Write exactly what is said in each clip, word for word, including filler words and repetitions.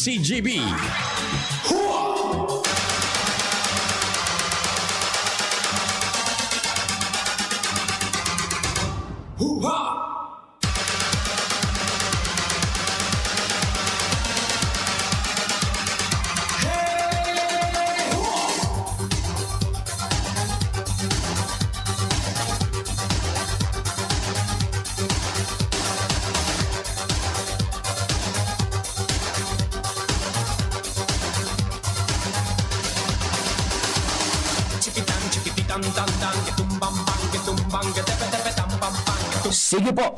T G B. Hua! Hua! Chikitan, chikipitan, tan, tan, ketumbang, bang, ketumbang, ketepe, tepe, tam, pam, pang, ketum- Sige po.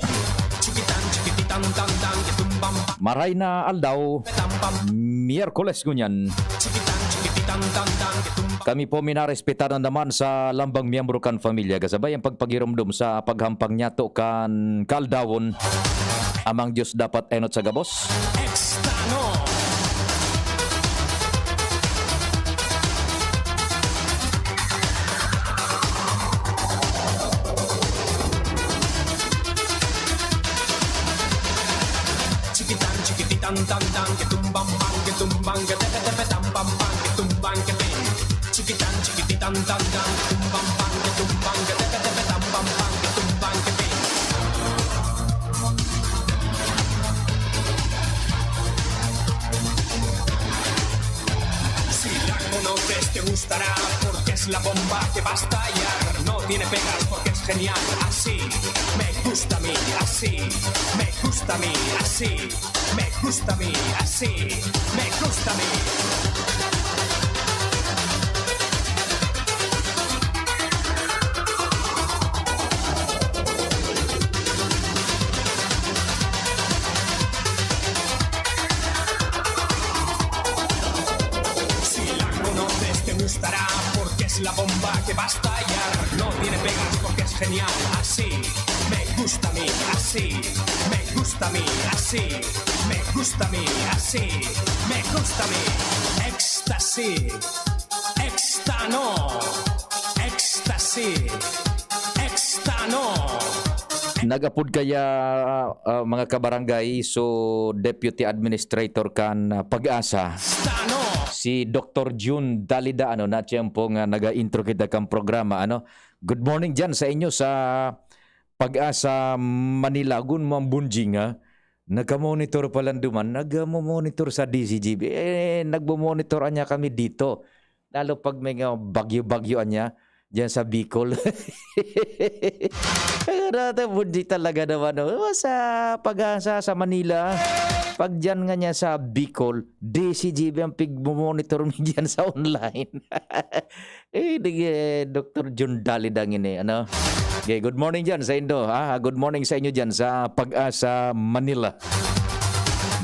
Chikitan, chikipitan, tan, tan, ketumbang, bang, Maray na aldaw, ketam, pam. Miyerkules ngunyan. Chikitan, chikipitan, tan, tan, ketumbang. Kami po minarespetaran naman sa lambang miyembro kan pamilya. Kasabay ang pagpagiromdom sa paghampang niyato kan kaaldawon. Amang Diyos dapat enot sa gabos. Extano. Chikitan, chikipitan, tan, tan, ketumbang, bang, ketumbang, ketepe, tepe, tam, pam, pang, ketumbang, keting. Chikitan, chikipitan, tan, tan, ketumbang, bang, ketumbang, ketepe, tepe, tam, pam, pang, ketumbang, keting. Si Laco Norte te gustará, porque es la bomba que va a estallar. No tiene pegas porque es genial, así me gusta a mí, así me gusta a mí, así me gusta a mí, así me gusta a mí. Si la conoces te gustará, porque es la bomba que va a estallar. No tiene pegas porque es genial, así me gusta a mí, así me gusta a mí, así me gusta a mí, así me gusta a mí. Éxtasis, Extano, Extasi, Extano. Nag-apod kaya, ah, mga kabarangay, so Deputy Administrator kan, ah, PAGASA, Extano. Si Doktor Jun Dalida, ano, na tiyempo nga naga-intro kita kan programa, ano. Good morning diyan sa inyo sa PAGASA Manila. Gun mo ang bunjing, ha? Nagka-monitor palan duman, nagmo-monitor sa D Z G B. Eh, nagmo-monitor anya kami dito. Lalo pag may nga bagyo-bagyo anya, diyan sa Bicol. Pero ito, bunjing talaga naman, oh. Sa PAGASA, sa Manila, pag diyan nga niya sa Bicol, D Z G B ang pigmo-monitor mi diyan sa online. Eh, di, eh, Doktor Jun Dalida ngini, ano? Okay, good morning diyan sa indo, ha? Good morning sa inyo diyan sa PAGASA Manila.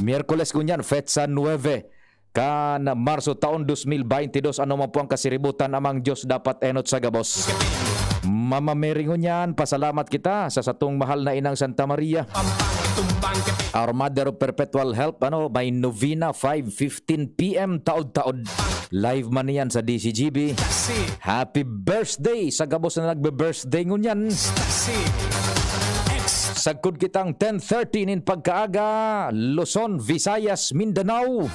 Miyerkules ngunyan, petsa nuebe kan Marso, taon dos mil baynte dos. Ano man po ang kasiributan, Amang Diyos dapat enot sa gabos. Mama Mary ngunyan, pasalamat kita sa satong mahal na Inang Santa Maria, Our Mother of Perpetual Help, ano, may novena, five fifteen P M taod-taod. Live man yan sa D Z G B. Happy birthday sa gabos na nagbe-birthday ngunyan. Sagkod kitang ten thirty nin pagkaaga, Luzon, Visayas, Mindanao,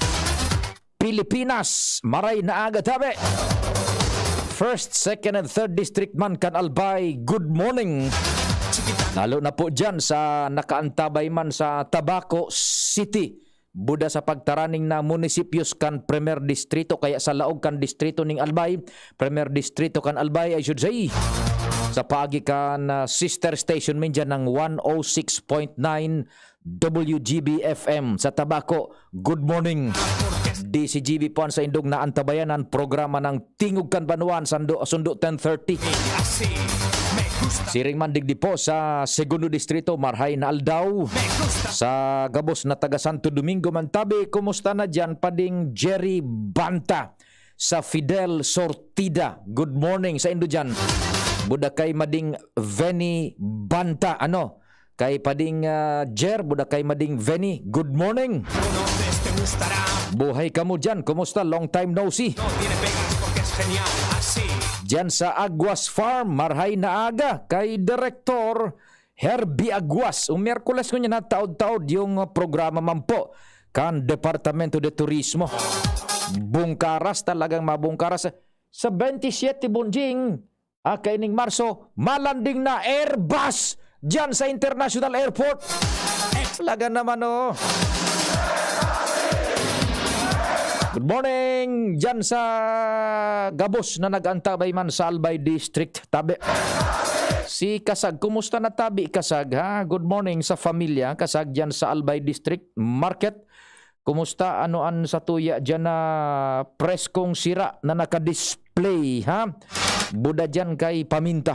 Pilipinas, maray na aga tabi. First, second, and third district man kan Albay, good morning. Lalo na po dyan sa nakaantabay man sa Tabaco City. Buda sa pagtaraning na munisipyos kan Primer Distrito, kaya sa laog kan distrito ning Albay, Primer Distrito kan Albay, I should say, sa paagi kan, ah, sister station mindiyan ng one oh six point nine W G B F M sa Tabaco. Good morning. D Z G B po an saindong naantabayanan, programa ng Tingog kan Banwaan, Sando, Sundo, ten thirty. Siring man digdi po sa Segundo Distrito, marhay na aldaw. Sa gabos na taga Santo Domingo man tabi, kumusta na diyan, Pading Jerry Banta? Sa Fidel Sortida, good morning sa indo diyan. Buda kay Mading Venny Banta, ano? Kay Pading, ah, Jer, buda kay Mading Venny, good morning. Buhay kamo diyan, kumusta? Long time no see. Diyan sa Aguas Farm, marhay na aga kay Direktor Herbie Aguas. O Miyerkules ngunyan na taod-taod yung, ah, programa man po kan Departamento de Turismo. Bungkaras, talagang mabungkaras. Sa twenty-seven, Bonjing, ah, kaining Marso, malanding na Airbus diyan sa International Airport. Talaga naman, oh. Good morning diyan sa gabos na nag-antabay man sa Albay District, tabi. Si Kasag, kumusta na tabi, Kasag, ha? Good morning sa pamilya, Kasag, diyan sa Albay District Market. Kumusta? Ano an satuya diyan na preskong sira na nakadisplay, ha? Buda diyan kay paminta.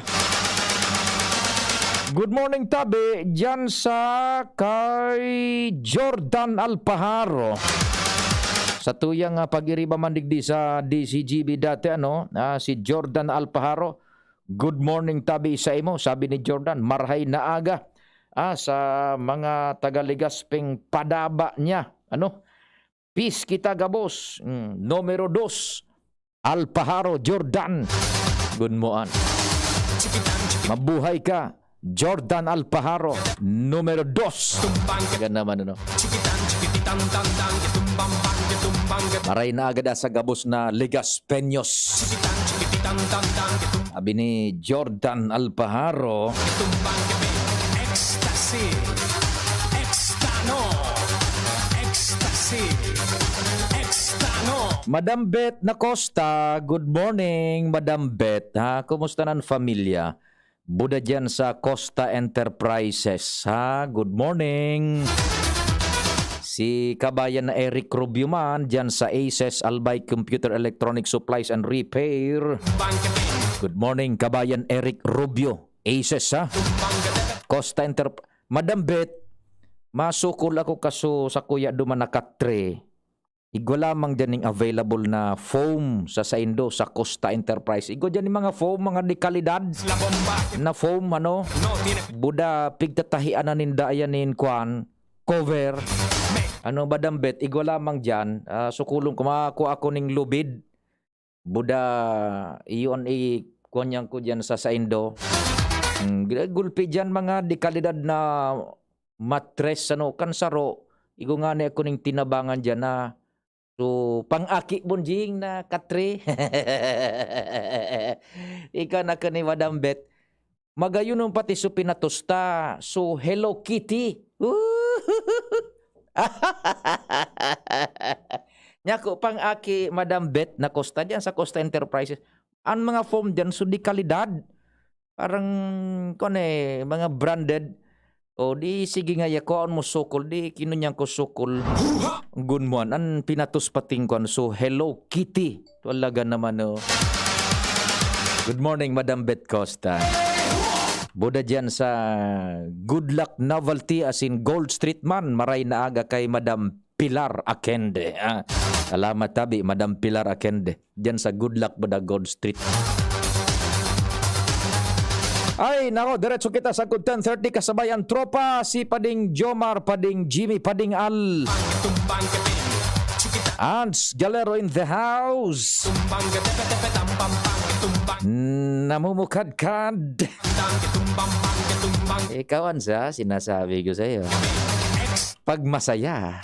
Good morning, tabi, diyan sa kay Jordan Alpaharo. Satuyang, ah, pag-iriba man digdi sa D C G B dati, ano, ah, si Jordan Alpaharo. "Good morning, tabi, sa imo," sabi ni Jordan. Marhay na aga, ah, sa mga taga-Legazpeng padaba niya. Ano? "Peace kita gabos." Mm, numero dos, Alpaharo Jordan. Good morning. Mabuhay ka, Jordan Alpaharo, numero dos. Ganda naman, ano? Maray na agad sa gabos na Legaspeños. Sabi ni Jordan Alpaharo, Ecstasy. Extano. Ecstasy. Extano. Madam Beth na Costa, good morning, Madam Beth, ha? Kumusta nan familia? Buda diyan sa Costa Enterprises, ha? Good morning. Si Kabayan na Eric Rubio man, diyan sa Aces Albay Computer Electronic Supplies and Repair. Good morning, Kabayan Eric Rubio. Aces, ha? Costa Enter-, Madam Beth, masukol ako kaso sakuya duman na katre. Igwa lamang diyan ning available na foam sa saindo sa Costa Enterprise. Igwa diyan ning mga foam, mga dekalidad na foam, ano? Buda, pigtatahian na ninda ayan nin kwan, cover. Ano, Madam Beth, igwa lamang diyan. Ah, sukulon ko, makakua ako ning lubid. Buda, iyon i-, kuwan niyan ko diyan sa saindo. Hmm, gra-, gulpi diyan, mga dekalidad na matres, ano, kan saro. Igwa ngani ako ning tinabangan diyan na, so, pang-aki, Bonjing, na katre. Ika na ka ni Madam Beth. Magayon pati so pinatusta. So, Hello Kitty. Nyako pang-aki, Madam Beth na Costa, diyan sa Costa Enterprises. Ang mga foam diyan, so, de kalidad. Parang, kung eh, mga branded. O, di, sige nga, yakoon mo sukol. Di, kinunyan ko sukol. Gun mo an, an pinatos pating kon. So, Hello Kitty. Talaga naman, oh. Good morning, Madam Beth Costa. Buda diyan sa Good Luck Novelty, as in Gold Street man. Maray na aga kay Madam Pilar Akende. Ah, salamat tabi, Madam Pilar Akende. Diyan sa Good Luck, Buda Gold Street. Ay, nako, diretso kita sa good ten thirty, kasabay ang tropa, si Pading Jomar, Pading Jimmy, Pading Al. Ants Galero in the house. Namumukadkad. Ikaw, Ansa, sinasabi ko sa'yo. Pag masaya,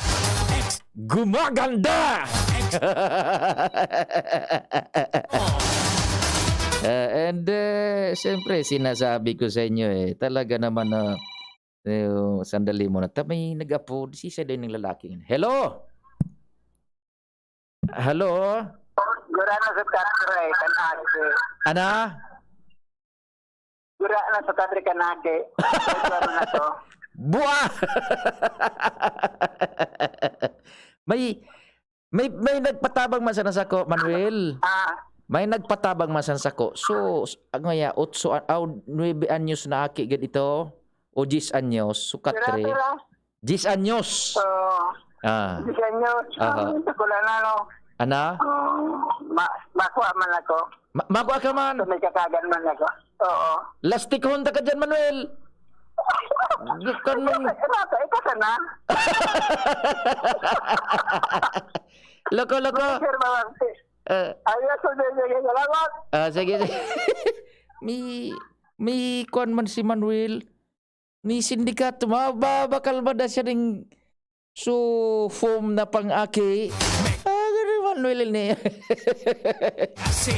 gumaganda! Eh, and, eh, siyempre, sinasabi ko sa inyo, eh, talaga naman na, eh, sandali muna. Ta-, may nag-apo, si isa din ng lalaki. Hello? Hello? Gurano sa katre, kan ate. Ana? Gurano sa katre, kan ate. Gurano na to. Bua! May, may, may nagpatabang man sana sako, Manuel. Ah. May nagpatabang man sana sako. So, s-, ang ngaya, otso an-, aw, nuebe anyos na aki gad ito. O diyes anyos, so katre. Pira, pira? Diyes anyos. Oo. Ah. Diyes anyos. Aha. Ang sakula na, no? Ana? Oo. Ma-, makuha man ako. Ma-, makuha ka man? Sa may kakagan man ako. Oo. Lastikon ta ka dyan, Manuel. Kan Ika, ika, ika sana. Loko, loko. Sir, Mawang. Eh. Ayos, sige, sige, salamat. Ah, sige, sige. May, may kwan man si Manuel. May sindikato. Ma-, ba-, bakal ba na siya ning So, foam na pang-aki. Ah, ganun, Manuel, ni. Ecstasy.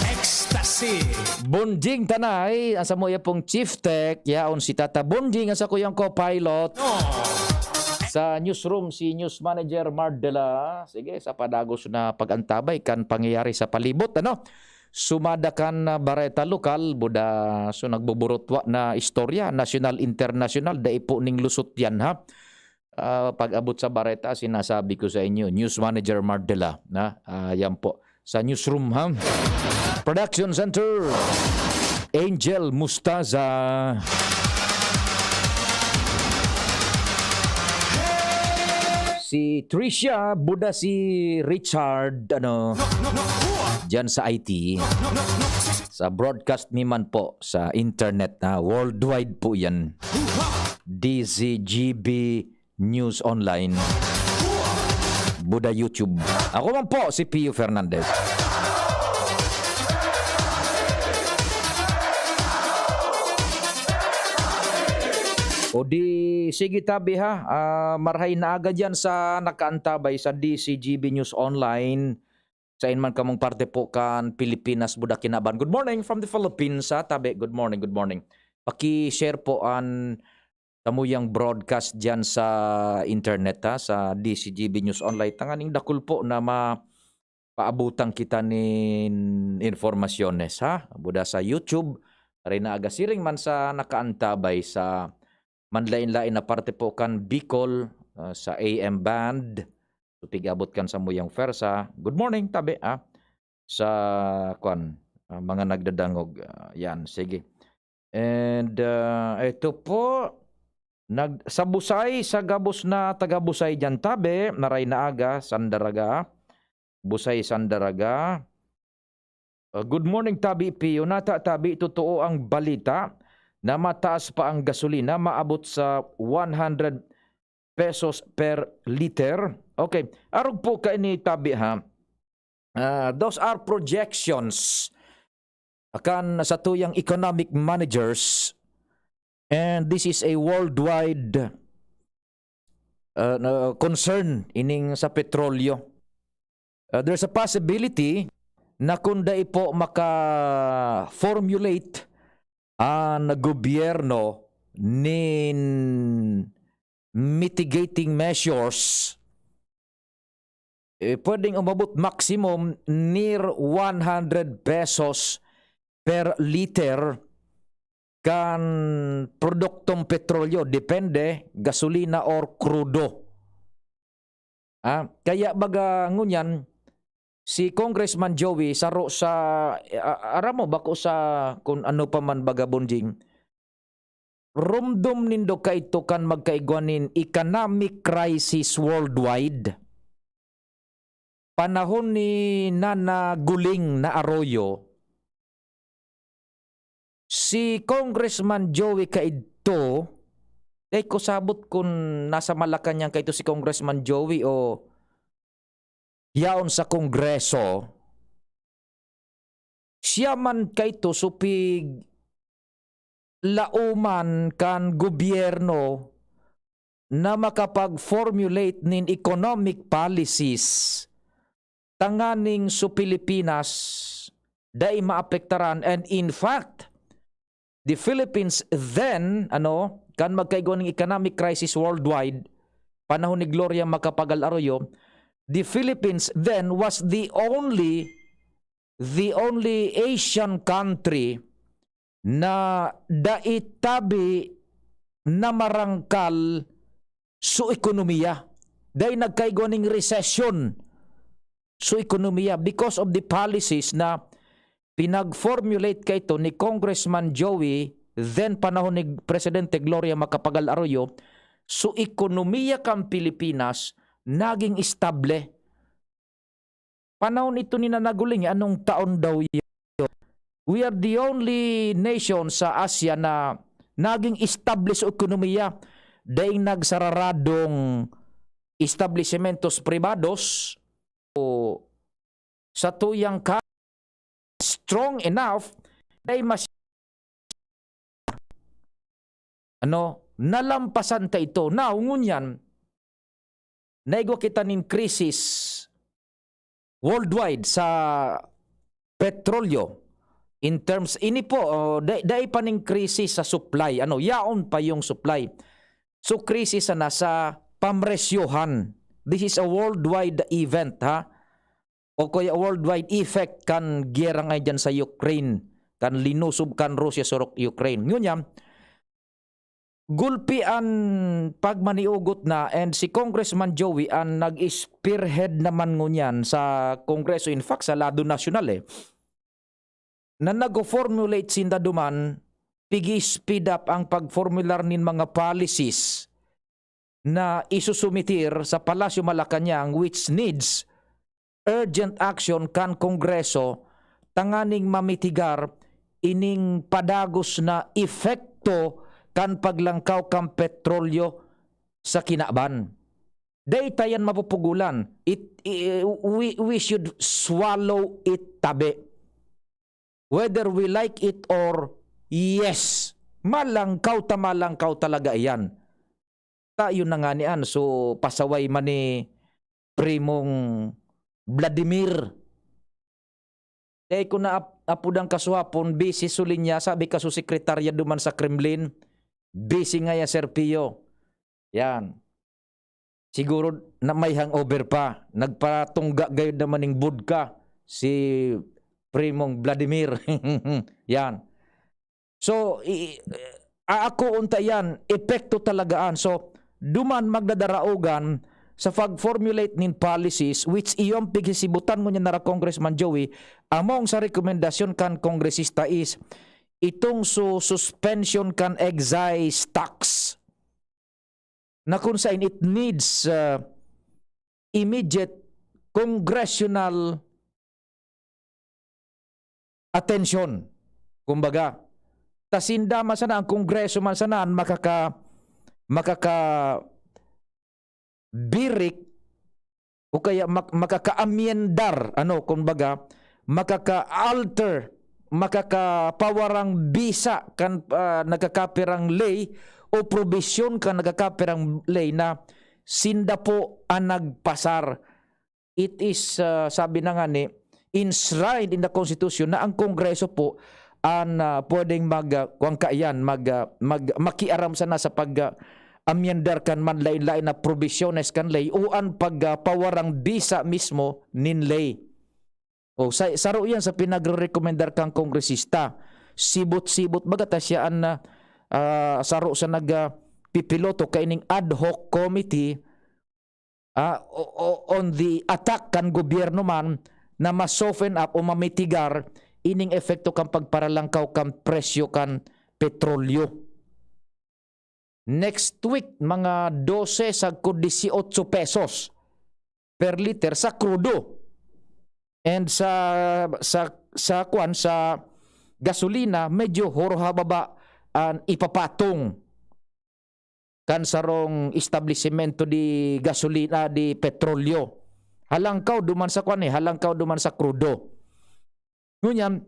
Ecstasy. Bonjing Tanay, ang samuya pong Chief Tech, yaon si Tata Bonjing, ang sakuyang co-pilot. No. Sa newsroom, si News Manager Mardela. Sige, sa padagos na pag-antabay kan pangyayari sa palibot, ano? Sumada kan, ah, bareta lokal, buda, so nagbuburutwa na istorya, nasyonal, internasyonal, dai po ning lusot yan, ha? Ah, pag-abot sa bareta, sinasabi ko sa inyo, News Manager Mardela, na, ah, yan po, sa newsroom, ha? Production Center, Angel Mustaza. Si Tricia, buda si Richard, ano, dyan sa I T. Sa broadcast mi man po, sa internet na, worldwide po yan. D Z G B News Online. Buda YouTube. Ako man po, si Pio Fernandez. O di, sige tabi ha, ah, marhay na aga dyan sa nakaantabay sa D Z G B News Online. Sain man kamong parte po kan Pilipinas, buda kinaban. Good morning from the Philippines, ha, tabi. Good morning, good morning. Paki-share po an samuyang broadcast dyan sa internet, ha, sa D Z G B News Online. Tanganing dakul po na mapaabutan kita nin informasyones, ha. Buda sa YouTube, rin na aga siring man sa nakaantabay sa manlain-lain na parte po kan Bicol, ah, sa A M band. So, pig-abot kan samuyang pwersa. Good morning, tabi, ah. Sa, kwan, ah, mga nagdadangog, ah, yan, sige. And, ah, ito po, nag-, sa Busay, sa gabos na taga Busay dyan, tabi, maray na aga, Sandaraga. Busay, Sandaraga. Ah, good morning, Tabi Pio. Nata, Tabi, totoo ang balita na mataas pa ang gasolina, maabot sa one hundred pesos per liter. Okay, arog po kaini, Tabi, ha. Ah, those are projections kan satuyang economic managers, and this is a worldwide, uh, na concern ining sa petrolyo. Uh, there's a possibility na kung dai po maka-formulate ang gobyerno nin mitigating measures, eh, pwedeng umabot maximum near one hundred pesos per liter kan produktong petrolyo, depende, gasolina or krudo. Ah, kaya baga ngunyan, si Congressman Joey, saro sa, a-, aram mo, bako sa, kung ano pa man baga, Bonjing, rumdom nindo kaito kan magkaigwa nin economic crisis worldwide? Panahon ni Nana Guling na Arroyo, si Congressman Joey kaidto, dai ko sabot kun nasa Malacañang kaidto si Congressman Joey o yaon sa Kongreso, siya man kaidto supig laoman kan gobyerno na makapag-formulate nin economic policies tanganing so Pilipinas dai maapektaran. And in fact, the Philippines then, ano, kan magkaigwa ning economic crisis worldwide, panahon ni Gloria Macapagal Arroyo, the Philippines then was the only, the only Asian country na dai tabi na marangkal so ekonomiya. Dai nagkaigwa ning resesyon so ekonomiya because of the policies na pinag-formulate kaito ni Congressman Joey, then panahon ni Presidente Gloria Macapagal Arroyo, so ekonomiya kan Pilipinas naging estable. Panahon ito ni Nana Guling, anong taon daw yun? We are the only nation sa Asia na naging established ekonomiya, daing nagsararadong establishmentos pribados o sa tuyang ka-, strong enough, dai mas-, ano, Nalampasan ta ito. Now, ngunyan, naigwa kita nin krisis worldwide sa petrolyo. In terms, ini po, oh, da-, dai pa ning krisis sa supply. Ano, yaon pa yung supply. So, krisis sana sa pamresyohan. This is a worldwide event, ha? O kaya worldwide effect kan giyera ngay dyan sa Ukraine, kan linusob kan Russia sa Ru-, Ukraine. Ngunyan, gulpi an pagmaniugot na, and si Congressman Joey an nag-spearhead naman ngunyan sa Kongreso, in fact, sa lado nasyonal, eh, na nag-formulate sinda duman, pigi-speed up ang pag-formular nin mga policies na isusumitir sa Palasyo Malacañang, which needs urgent action kan Kongreso tanganing mamitigar ining padagos na epekto kan paglangkaw kan petrolyo sa kinaban. Dai ta yan mapupugolan. It, i-, we, we should swallow it tabi. Whether we like it or yes, malangkaw ta, malangkaw talaga iyan. Tayo na nga niyan, so pasaway man ni Primong Vladimir. Dai ko na ap-, apod ang kasuhapon, busy suli niya, sabi ka su sekretarya duman sa Kremlin, busy nga ya, Sir Pio. Yan. Siguro na may hangover pa. Nagpatungga gayod naman ning vodka si Primong Vladimir. Yan. So, i-, i-, aakoon ta yan, epekto talaga an. So, duman magdadaraogan sa pag-formulate nin policies, which iyo ang pigsisibutan ngunyan na ra, Congressman Joey, among sa rekomendasyon kan kongresista is itong su-, suspension kan excise tax na kung sain it needs, uh, immediate congressional attention. Kumbaga, ta sinda man sana, ang Kongreso man sana an makaka-, makaka-, birik o kaya mak-, makaka-amyendar, ano, kumbaga, makaka-alter, makakapawarang bisa kan, ah, nagkakapirang ley o probisyon kan nagkakapirang ley na sinda po an nagpasar. It is, ah, sabi na nga ni, enshrined in the Constitution na ang Kongreso po an, ah, pwedeng mag, ah, kuwan kaiyan, mag, ah, mag-, makiaram sana sa pag, ah, amyendar kan manlaen-laen na probisyones kan ley o an pag, ah, pawarang bisa mismo nin ley. O, sa, saro iyan sa pinagrerekomendar kan kongresista. Sibot-sibot baga ta siya an, ah, ah, saro sa nag, ah, pipiloto kaining ad hoc committee, ah, o, o, on the attack kan gobyerno man na ma-soften up o mamitigar ining epekto kan pagparalangkaw kan presyo kan petrolyo. Next week, mga dose sagkod dieciocho pesos per liter sa krudo. And sa, sa, sa kwan, sa gasolina, medyo horo hababa an ipapatong kan sarong establisimento di gasolina, di petrolyo. Halangkaw duman sa kwan eh, halangkaw duman sa krudo. Ngunyan,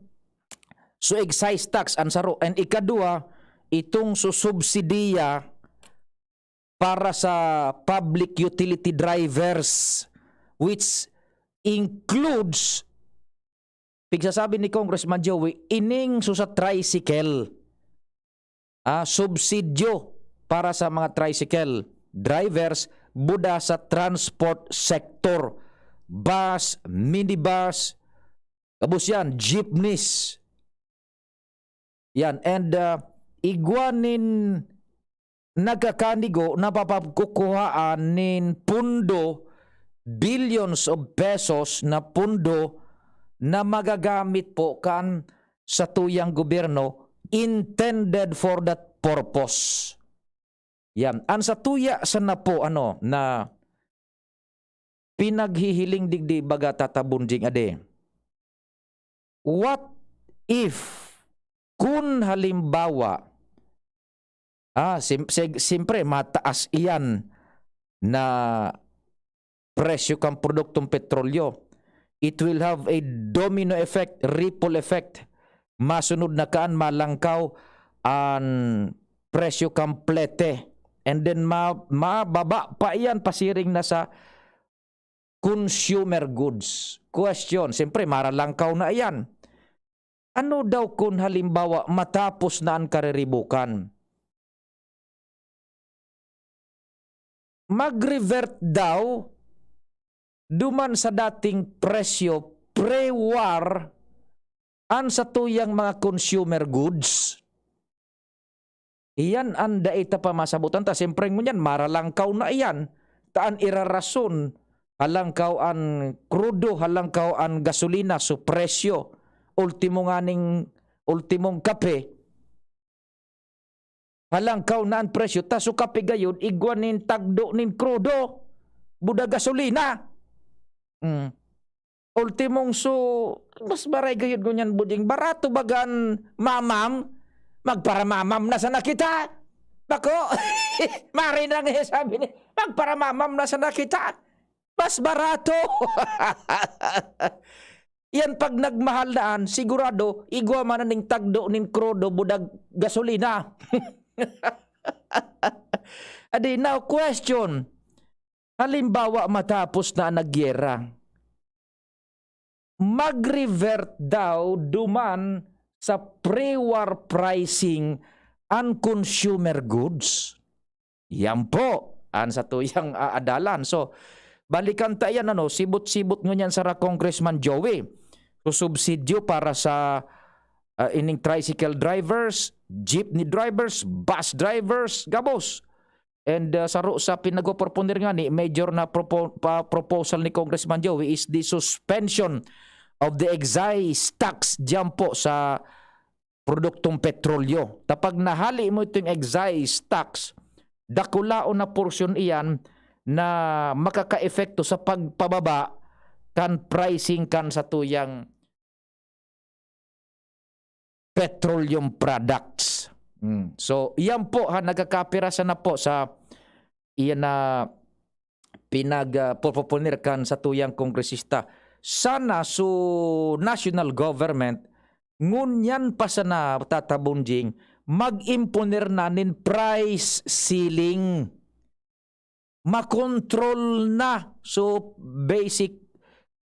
so excise tax an saro, and ikadua, itong susubsidiya para sa public utility drivers, which includes, pigsasabi ni Congressman Joey, ining so sa tricycle. Ah, subsidyo para sa mga tricycle drivers, buda sa transport sector, bus, minibus, gabos yan, jeepneys. Yan, and, ah, igwa nin nagkakanigo na papagkukuhaan nin pundo, billions of pesos na pundo na magagamit po kan satuyang gobyerno intended for that purpose. Yan. Ang satuya sana po, ano, na pinaghihiling digdi baga tatabon ding ade. What if, kun halimbawa, ah, sim-, sig-, siyempre, mataas iyan na presyo kan produktong petrolyo. It will have a domino effect, ripple effect. Masunod na kaan, malangkaw an presyo kan plete. And then ma-, mababa pa iyan pasiring na sa consumer goods. Question, siyempre, maralangkaw na iyan. Ano daw kun halimbawa matapos na an kariribukan? Mag-revert daw duman sa dating presyo pre-war an satuyang mga consumer goods? Iyan an dai ta pa masabotan ta. Siyempre ngunyan, maralangkaw na iyan. Ta an irarason, halangkaw an krudo, halangkaw an gasolina, su presyo. Ultimo nganing, ultimong kape, halangkaw na an presyo, ta su kape gayod, igwa nin tagdo nin krudo, buda gasolina. Mm. Ultimong su, mas baray gayod ngunyan, Budjing. Barato bagan mamam, magparamamam na sana kita. Bako, marinang eh, sabi ni, magparamamam na sana kita. Mas barato. Yan pag nagmahal na an, sigurado, igwa man na ning tagdo nin krudo, budag gasolina. Adi, now question. Halimbawa, matapos na an nagyera, mag-revert daw duman sa pre-war pricing an consumer goods? Yan po an satuyang, ah, adalan. So, balikan ta yan, ano, sibot-sibot ngunyan sara, Congressman Joey. So, subsidyo para sa, ah, ining tricycle drivers, jeepney drivers, bus drivers, gabos. And, ah, saro sa pinagpoproponer ngani, major na propo-, pa-, proposal ni Congressman Joey is the suspension of the excise tax diyan po sa produktong petrolyo. Ta pag nahali mo itong excise tax, dakulaon na porsyon iyan na makakaepekto sa pagpababa kan pricing kan satuyang petroleum products. Hmm. So, iyan po, ha, nagkakapira sana po sa iyan na pinag, ah, popoponer kan satuyang kongresista. Sana su national government, ngunyan pa sana, Tata Bonjing, mag-imponer na nin price ceiling. Makontrol na. So, basic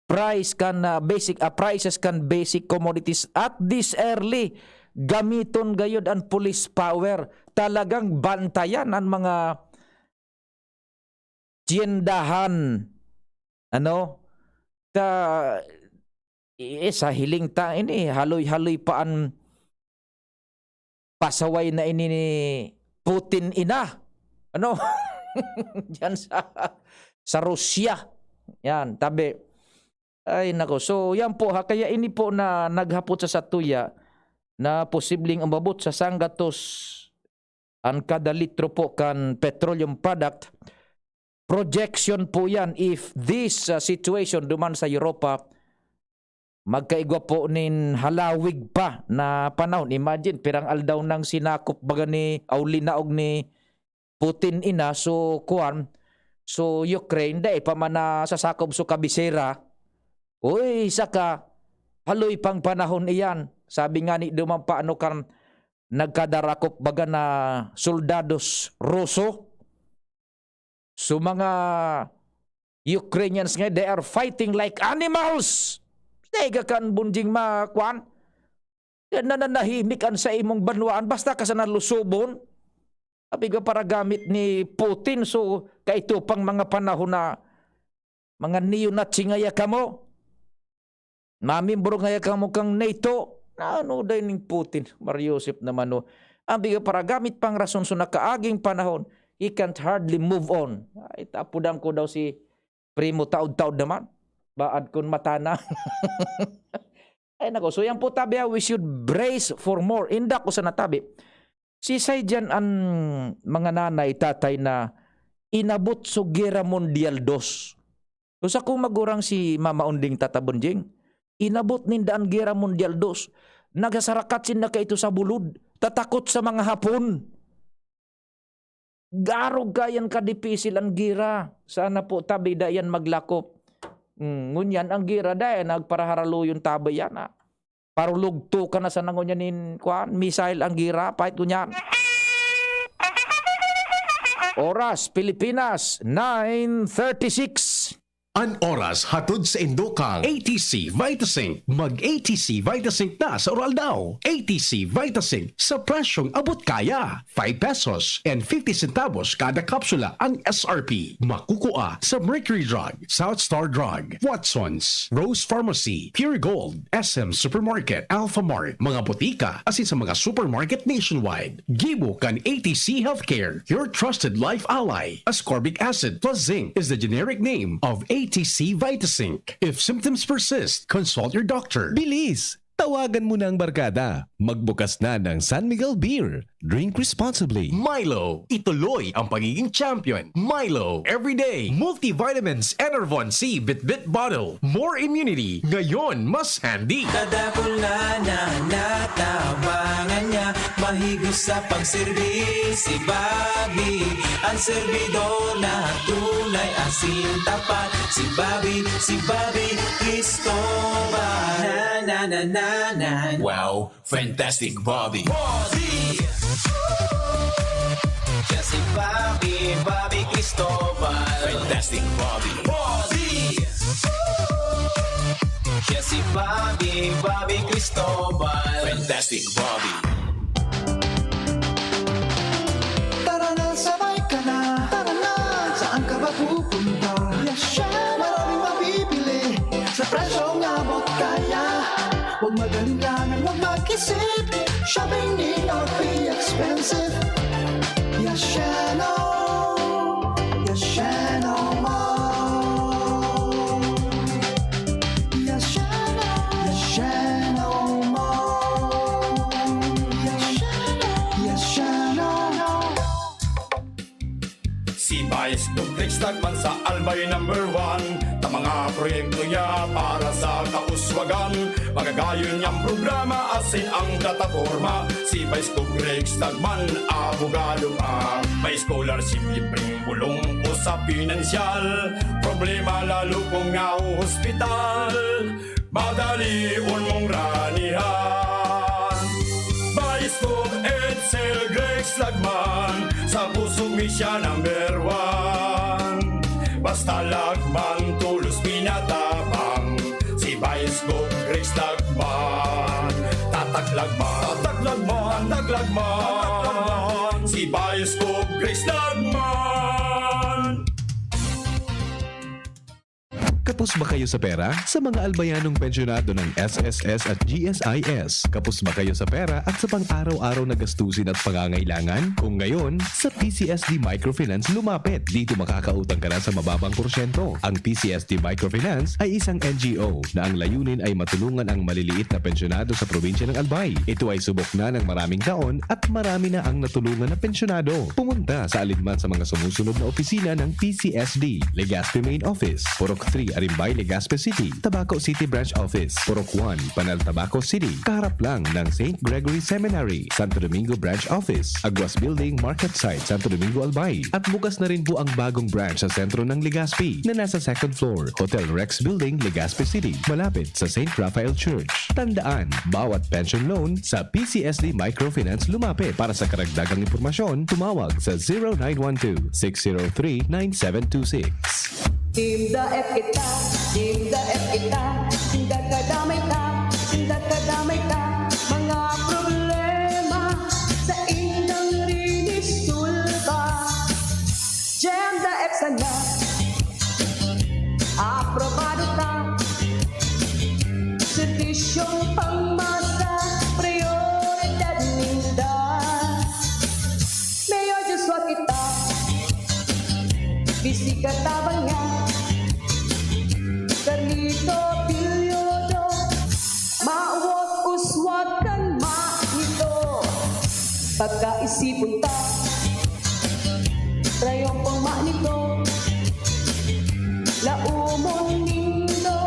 price kan, ah, basic, ah, prices kan basic commodities at this early. Gamiton gayod an police power. Talagang bantayan an mga tiyendahan. Ano? Ta, eh, sa hiling ta ini, haloy-haloy pa an pasaway na ini ni Putin ina. Ano? Diyan sa, sa Rusya. Yan, tabi. Ay, nako. So, yan po ha. Kaya ini po na naghapot sa satuya na posibleng umabot sa sanggatos an kada litro po kan petroleum product. Projection po yan if this, uh, situation duman sa Europa magkaigwa po nin halawig pa na panahon. Imagine, pirang aldaw nang sinakop baga ni, aw linaog ni Putin ina, so, kuwan, so, Ukraine, dai pa man nasasakop so kabisera. Uy, saka, haloy pang panahon iyan. Sabi nga ni duman pa, ano, kan nagkadarakop baga na soldados Ruso. So, mga Ukrainians nga, they are fighting like animals. Dai ka kan bunjing ma-, kuwan. Nananahimik an sa imong banwaan, basta ka sana lusobon. Abi ka para gamit ni Putin, so, kaito pang mga panahon na mga neo-Nazi ngaya kamo. Mamimbro ngaya kamo kan NATO. Na ano day ning Putin? Maryosep naman, no? Abi ka para gamit pang rason, so nakaaging panahon, he can't hardly move on. Ay, tapudan ko daw si Primo, taod-taod naman. Baad kun mata na. Ay, nako. So, yan po, tabi, ah, we should brace for more. Inda ko sana, tabi. Sisay diyan an mga nanay, tatay na inabot so Gera Mundial dos? So, sakong magurang si Mama Onding, Tata Bonjing, inabot ninda an Gera Mundial dos. Nagasarakat sinda kaito sa bulod. Tatakot sa mga Hapon. Garog kayan kadipisil an gira. Sana po, tabi, da yan maglakop. Hmm, ngunyan ang gira, da yan, nagparaharaluyon tabi yan, ah. Parulugto ka na sana ngunyan nin, kuwan, missile ang gira, pahit ngunyan. Oras, Pilipinas, nine thirty-six. An oras hatod sa indo kan A T C Vitazinc. Mag A T C Vitazinc na sa Uraldaw. A T C Vitazinc sa presyong abot kaya. Five pesos and fifty centavos kada kapsula ang S R P. Makukua sa Mercury Drug, South Star Drug, Watsons, Rose Pharmacy, Pure Gold, S M Supermarket, Alphamart, mga botika, asin sa mga supermarket nationwide. Gibo kan A T C Healthcare, your trusted life ally. Ascorbic acid plus zinc is the generic name of A T C Vitazinc. If symptoms persist, consult your doctor. Bilis! Tawagan mo na ang barkada. Magbukas na ng San Miguel Beer. Drink responsibly. Milo, ituloy ang pagiging champion. Milo, everyday, multivitamins, Enervon C, Bitbit Bottle. More immunity, ngayon mas handy. Kadakula na natabangan niya, mahigos sa pagserbi si Bobby. Ang serbidor na tunay, asin tapat, si Bobby, si Bobby Cristobal. Na, na, na, na, na. Wow, fantastic Bobby. Bobby! Siya si Bobby, Bobby Cristobal. Fantastic Bobby. Bobby! Siya si Bobby, Bobby Cristobal. Fantastic Bobby. Tara na, sabay ka na. Tara na, saan ka ba pupunta? Yes, siya. Maraming mabibili sa presyong abot kaya. Huwag mag-alinlangan, huwag mag-isip. Shopping need not be expensive. Yashano, Yashano Mall. Yashano, Yashano Mall. Yashano, Yashano. Si Vice Dutrix Tagman sa Albay number one. Ta mga proyekto niya para sa kauswagan. Magagayon niyang programa asin ang plataporma. Si Vice Dutrix Tagman, abogado pa. May scholarship, libreng bulong o sa pinansyal. Problema lalo kung nahohospital. Madalion mong ranihan. Baisog Edsel Grex Lagman, sa pusog mi siya number one. Basta Lagman, tulos pinatabang. Si Baisog Grex Lagman, tatak Lagman, tatak Lagman, tatak Lagman. Si Baisog Grex Lagman. Kapos ba kayo sa pera? Sa mga albayanong pensyonado ng S S S at G S I S, kapos ba kayo sa pera at sa pang-araw-araw na gastusin at pangangailangan? Kung ngayon, sa P C S D Microfinance lumapit. Dito makakautang ka na sa mababang porsyento. Ang P C S D Microfinance ay isang N G O na ang layunin ay matulungan ang maliliit na pensyonado sa probinsya ng Albay. Ito ay subok na ng maraming taon at marami na ang natulungan na pensyonado. Pumunta sa alinman sa mga sumusunod na opisina ng P C S D, Legazpi Main Office, Purok three, Arimbay, Legazpi City, Tabaco City Branch Office, Purok one, Panal, Tabaco City, kaharap lang ng Saint Gregory Seminary, Santo Domingo Branch Office, Aguas Building, Market Site, Santo Domingo, Albay. At bukas na rin po ang bagong branch sa sentro ng Legazpi na nasa second floor, Hotel Rex Building, Legazpi City, malapit sa Saint Raphael Church. Tandaan, bawat pension loan sa P C S D Microfinance lumapit. Para sa karagdagang impormasyon, tumawag sa zero nine one two, six zero three, nine seven two six. Team Daet kita, Team Daet kita, sinda kadamay ta, sinda kadamay ta, mga problema sa indang rinisulba. Team Daet sana, aprobado ta. Serbisyong pangmasa, prioridad ninda. Mayor Joshua kita, Vice katabang niya, Carlito Pillodo, mawot uswag kan manito. Pagkaisipon ta, prayong pangmanito, laumon nindo,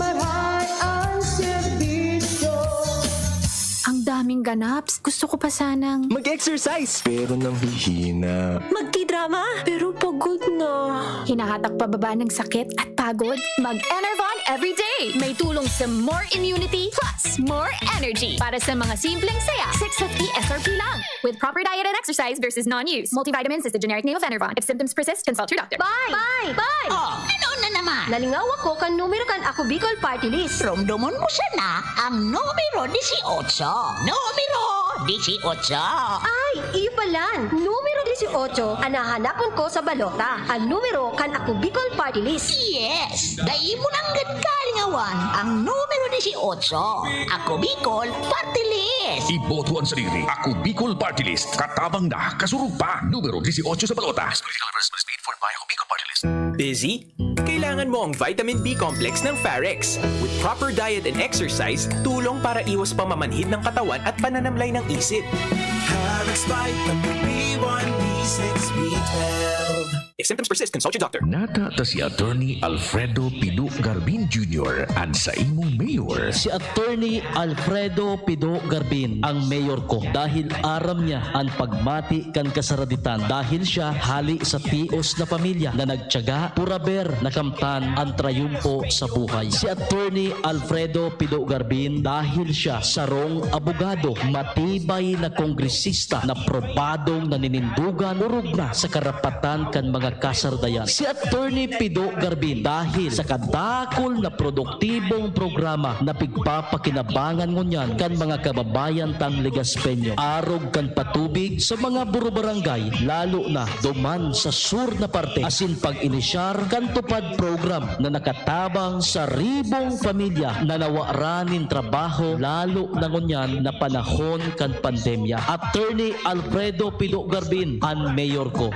marahay ang serbisyo. Ang daming ganaps. Gusto ko pa sanang Mag-exercise! Pero nanghihina. Magtidrama! Pero pag Pagod na. Hinahatak pababa ng sakit at pagod? Mag-Enervon everyday! May tulong sa more immunity plus more energy. Para sa mga simpleng saya, six fifty S R P lang. With proper diet and exercise versus non-use. Multivitamins is the generic name of Enervon. If symptoms persist, consult your doctor. Bye! Bye! Bye! Oh, ano na naman? Nalingaw ako kan numero kan Ako Bicol Party List. Romdomon mo sana ang numero disiotso. Numero disiotso. Ay, iyo palan! Numero disiotso an hahanapon ko sa balota. An numero kan Ako Bicol Party List. Yes, dai mo nanggad kalingawan ang numero disiotso. Ako Bicol Party List. Iboto ang sarili. Ako Bicol Party List. Katabang na, kasurog pa. Numero disiotso sa balota. Political advertisements paid for by Ako Bicol Party List. Busy? Kailangan mo ang vitamin B complex ng Farex. With proper diet and exercise, tulong para iwas pamamanhid ng katawan at pananamlay ng isip. Parex Vitamin B one, B six, B twelve. If symptoms persist, consult your doctor. Nata ta si Attorney Alfredo Pido Garbin Junior an sa imong mayor. Si Attorney Alfredo Pido Garbin ang mayor ko dahil aram niya an pagmati kan kasaraditan dahil siya hali sa tios na pamilya na nagtiyaga, puraber na kamtan an trayumpo sa buhay. Si Attorney Alfredo Pido Garbin dahil siya sarong abogado, matibay na kongresista na probadong naninindugan, orog na sa karapatan kan mga kasardayan. Si Attorney Pido Garbin dahil sa kadakol na produktibong programa na pigpapakinabangan ngunyan kan mga kababayan tang Legaspeño, arog kan patubig sa mga burubarangay, lalo na duman sa sur na parte, asin pag-inisyar kan TUPAD program na nakatabang sa ribong pamilya na nawara nin trabaho, lalo na ngunyan na panahon kan pandemya. Attorney Alfredo Pido Garbin, an mayor ko.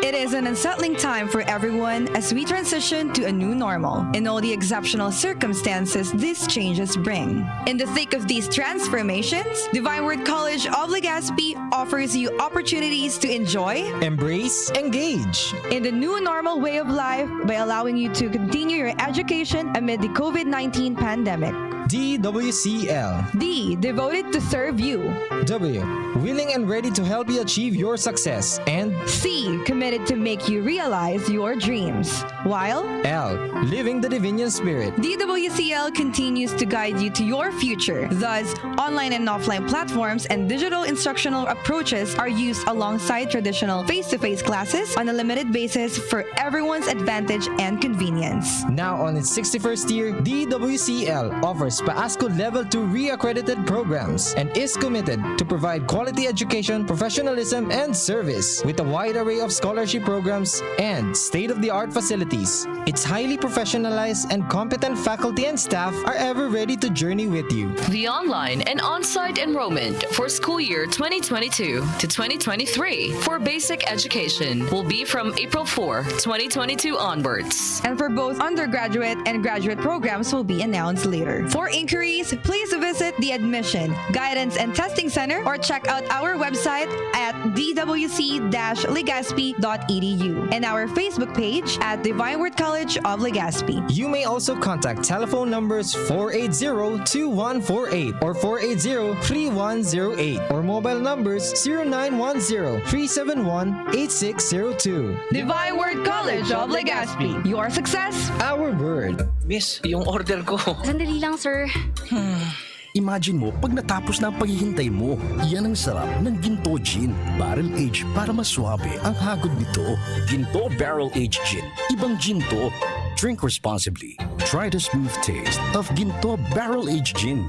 It is an unsettling time for everyone as we transition to a new normal and all the exceptional circumstances these changes bring. In the thick of these transformations, Divine Word College of Legazpi offers you opportunities to enjoy, embrace, engage in the new normal way of life by allowing you to continue your education amid the COVID nineteen pandemic. D W C L. D, devoted to serve you. W, willing and ready to help you achieve your success. And C, committed to make you realize your dreams. While L, living the Divinian Spirit. D W C L continues to guide you to your future. Thus, online and offline platforms and digital instructional approaches are used alongside traditional face-to-face classes on a limited basis for everyone's advantage and convenience. Now on its sixty-first year, D W C L offers PAASCO Level two re-accredited programs and is committed to provide quality education, professionalism, and service with a wide array of scholarship programs and state-of-the-art facilities. Its highly professionalized and competent faculty and staff are ever ready to journey with you. The online and on-site enrollment for school year twenty twenty-two to twenty twenty-three for basic education will be from April four, twenty twenty-two onwards. And for both undergraduate and graduate programs will be announced later. For inquiries, please visit the Admission, Guidance and Testing Center or check out our website at d w c dash legazpi dot e d u and our Facebook page at Divine Word College of Legazpi. You may also contact telephone numbers four eight zero two one four eight or four eight zero three one zero eight or mobile numbers zero nine one zero three seven one eight six zero two. Divine Word College of Legazpi. Your success, our word. Miss, yung order ko. Sandali lang, sir. Imagine mo, pag natapos na ang paghihintay mo, yan ang sarap ng Ginto Gin. Barrel aged para mas suabe ang hagod nito. Ginto Barrel Aged Gin. Ibang Ginto. Drink responsibly. Try the smooth taste of Ginto Barrel Aged Gin.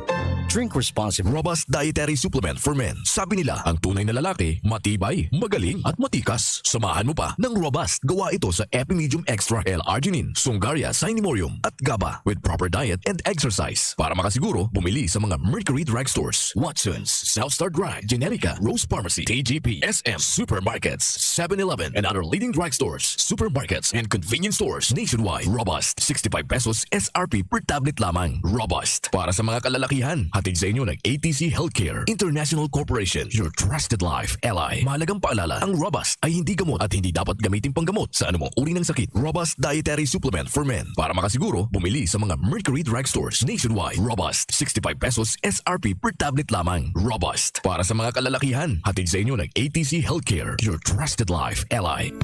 Drink responsibly. Robust Dietary Supplement for Men. Sabi nila, ang tunay na lalaki, matibay, magaling, at matikas. Samahan mo pa ng Robust. Gawa ito sa Epimedium Extra L-Arginine, Sungaria Cinemorium, at GABA with proper diet and exercise. Para makasiguro, bumili sa mga Mercury Drugstores, Watson's, South Star Drug, Generica, Rose Pharmacy, T G P, S M, supermarkets, seven eleven, and other leading drugstores, supermarkets, and convenience stores nationwide. Robust, sixty-five pesos S R P per tablet lamang. Robust, para sa mga kalalakihan. Hatid sa inyo ng A T C Healthcare International Corporation, your trusted life ally. Mahalagang paalala, ang Robust ay hindi gamot at hindi dapat gamitin panggamot sa anumang uri ng sakit. Robust Dietary Supplement for Men. Para makasiguro, bumili sa mga Mercury Drugstores nationwide. Robust, sixty-five pesos S R P per tablet lamang. Robust. Para sa mga kalalakihan, hatid sa inyo ng A T C Healthcare, your trusted life ally.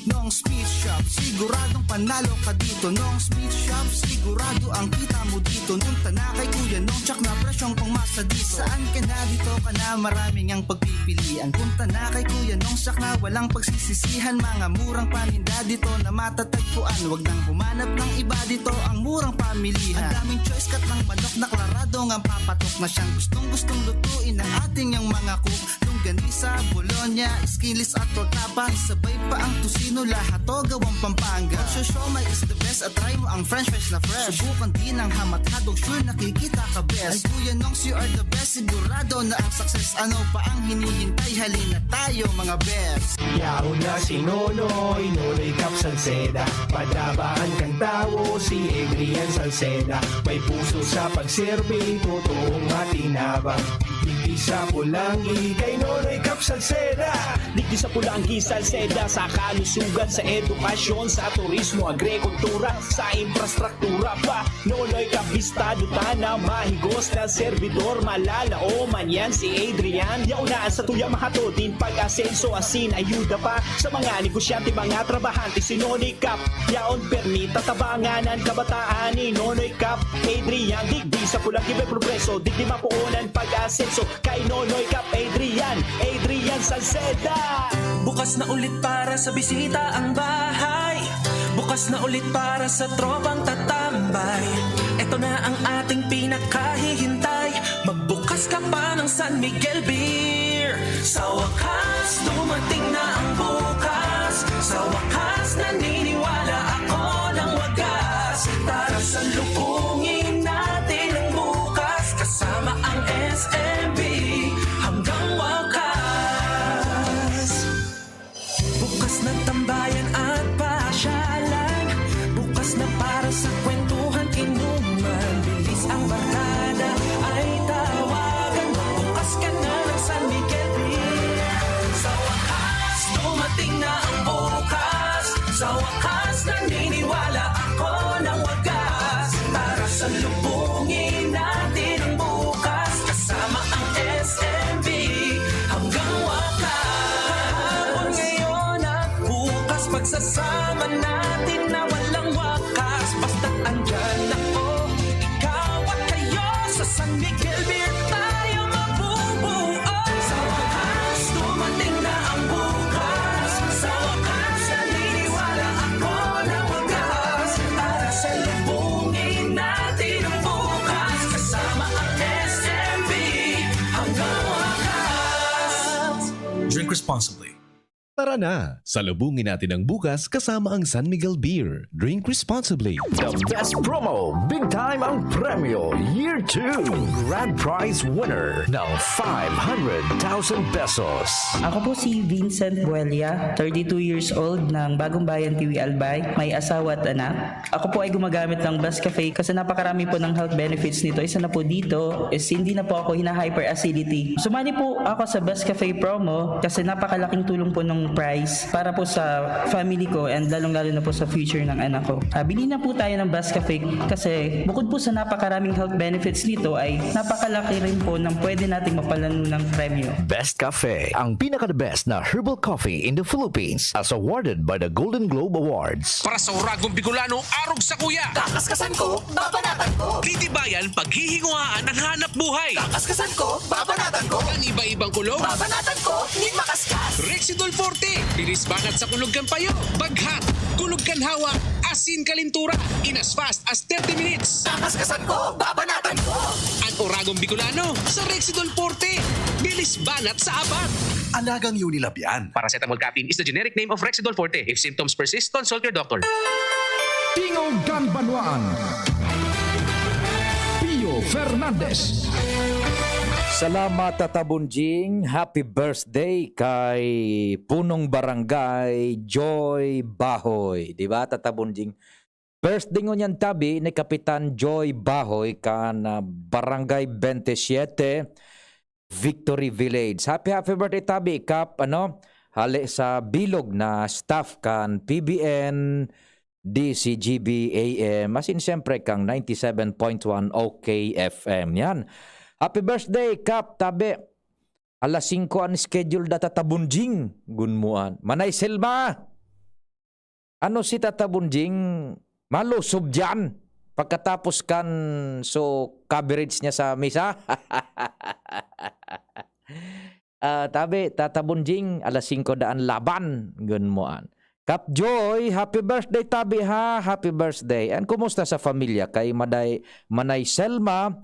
Nong's Meat Shop, siguradong panalo ka dito. Nong's Meat Shop, sigurado ang kita mo dito. Punta na kay Kuya Nong, tsak na presyong pangmasa dito. Saan ka na, dito ka na, maraming ang pagpipilian. Punta na kay Kuya Nong, tsak na walang pagsisisihan. Mga murang paninda dito na matatagpuan. Wag nang humanap ng iba dito, ang murang pamilihan. Ang daming choice, cut ng manok na klarado ngang papatok na siyang gustong-gustong lutuin ng ating yang mga cook. Longganisa, bologna, skinless at tortapa. Sabay pa ang tocino, lahat to gawang Pampanga. Ang siomai is the best at try mo ang french fries na fresh. Subukan din ang hamat hotdog, sure nakikita ka best. Ay Kuya Nongs, you are the best, sigurado na ang success. Ano pa ang hinihintay? Halina tayo mga best. Yaon na si Nonoy, Nonoy Cap Salceda. Padabaan kan tawo si Adrian Salceda. May puso sa pagserbi, totoong matinabang. Digdi sa Polangui kay Nonoy Cap Salceda. Digdi sa Polangui, Salceda, sa kalusugan, sa edukasyon, sa turismo, agrikultura, sa infrastruktura pa. Nonoy Cap, bistado ta na mahigos na serbidor, malalaoman yan si Adrian. Yaon na an satuya mahatod nin pag-asenso asin ayuda pa sa mga negosyante, mga trabahante, si Nonoy Cap. Yaon permi tatabangan an kabataan ni Nonoy Cap Adrian. Digdi sa Polangui may progreso, digdi mapoon an pag-asenso kay Nonoy Cap Adrian, Adrian Salceda. Bukas na ulit para sa bisita ang bahay. Bukas na ulit para sa tropang tatambay. Ito na ang ating pinakahihintay. Magbukas ka pa ng San Miguel Beer. Sa wakas, dumating na ang bukas. Sa wakas, naniniwala ako ng wagas. Tara, salubungin natin ang bukas. Kasama ang S M B hanggang wakas. Bukas na tambayan at pasyalan. Bukas na para sa kwentuhan, inuman. Bilis ang barkada ay tawagan. Bukas ka na ng San Miguel Beer. Sa wakas, dumating na ang bukas. Sa wakas, naniniwala ako ng wagas. Tara, salubungin natin ang bukas. Kasama ang S M B hanggang wakas. Kahapon, ngayon at bukas, pagsasama natin na walang wakas. Basta't andyan ako, ikaw at kayo, sa San Miguel Beer tayo mabubuo. Sa wakas, dumating na ang bukas. Sa wakas, naniniwala ako na wagas. Tara, salubungin natin ang bukas. Kasama ang S M B hanggang wakas. Drink responsibly. Tara na! Salubungin natin ang bukas kasama ang San Miguel Beer. Drink responsibly. The best promo, big time ang premyo, Year two. Grand prize winner ng five hundred thousand pesos. Ako po si Vincent Buelia, thirty-two years old ng Bagong Bayan, Tiwi, Albay. May asawa at anak. Ako po ay gumagamit ng Best Cafe kasi napakarami po ng health benefits nito. Isa na po dito is hindi na po ako hina-hyperacidity. Sumali po ako sa Best Cafe promo kasi napakalaking tulong po ng price para po sa family ko and lalong-lalo na po sa future ng anak ko. Ah, bili na po tayo ng Best Cafe kasi bukod po sa napakaraming health benefits nito ay napakalaki rin po ng pwede nating mapalanunan premyo. Best Cafe, ang pinaka-the best na herbal coffee in the Philippines, as awarded by the Golden Globe Awards. Para sa Uragong Bicolano, arog sa kuya. Kakaskasan ko, babanatan ko. Titibayan, paghihinguhaan ang hanap buhay. Kakaskasan ko, babanatan ko. Ang iba-ibang kulog. Babanatan ko, nin makaskas. Rexidol Forte, bilis banat sa kulog kan payo. Baghat, kulog kan hawak, asin kalintura. In as fast as thirty minutes. Kakaskasan ko, babanatan ko. Ang Uragong Bicolano, sa Rexidol Forte. Bilis banat sa abat. Alagang Unilab yan. Paracetamol caffeine is the generic name of Rexidol Forte. If symptoms persist, consult your doctor. Tingog kan Banwaan. Pio Fernandez. Salamat, Tata Bonjing. Happy birthday kay Punong Barangay Joy Bahoy. Di ba, Tata Bonjing? Birthday ngunyan tabi ni Kapitan Joy Bahoy kan, ah, Barangay twenty-seven, Victory Village. Happy, happy birthday tabi, Kap, ano, hale sa bilog na staff kan P B N, D C G B A M, asin siyempre kang ninety-seven point one O K F M. Yan. Happy birthday, Kap, tabi. Alas singko an schedule da Tata Bunjing, gunmuan. Manay Selma! Ano si Tata Bunjing? Malusob diyan. Pagkatapos kan so coverage niya sa misa. Ah, tabi, Tata Bunjing, alas singko daan laban, gunmuan. Kap Joy, happy birthday, tabi ha, happy birthday. And kumusta sa pamilya? Kay Maday, Manay Selma,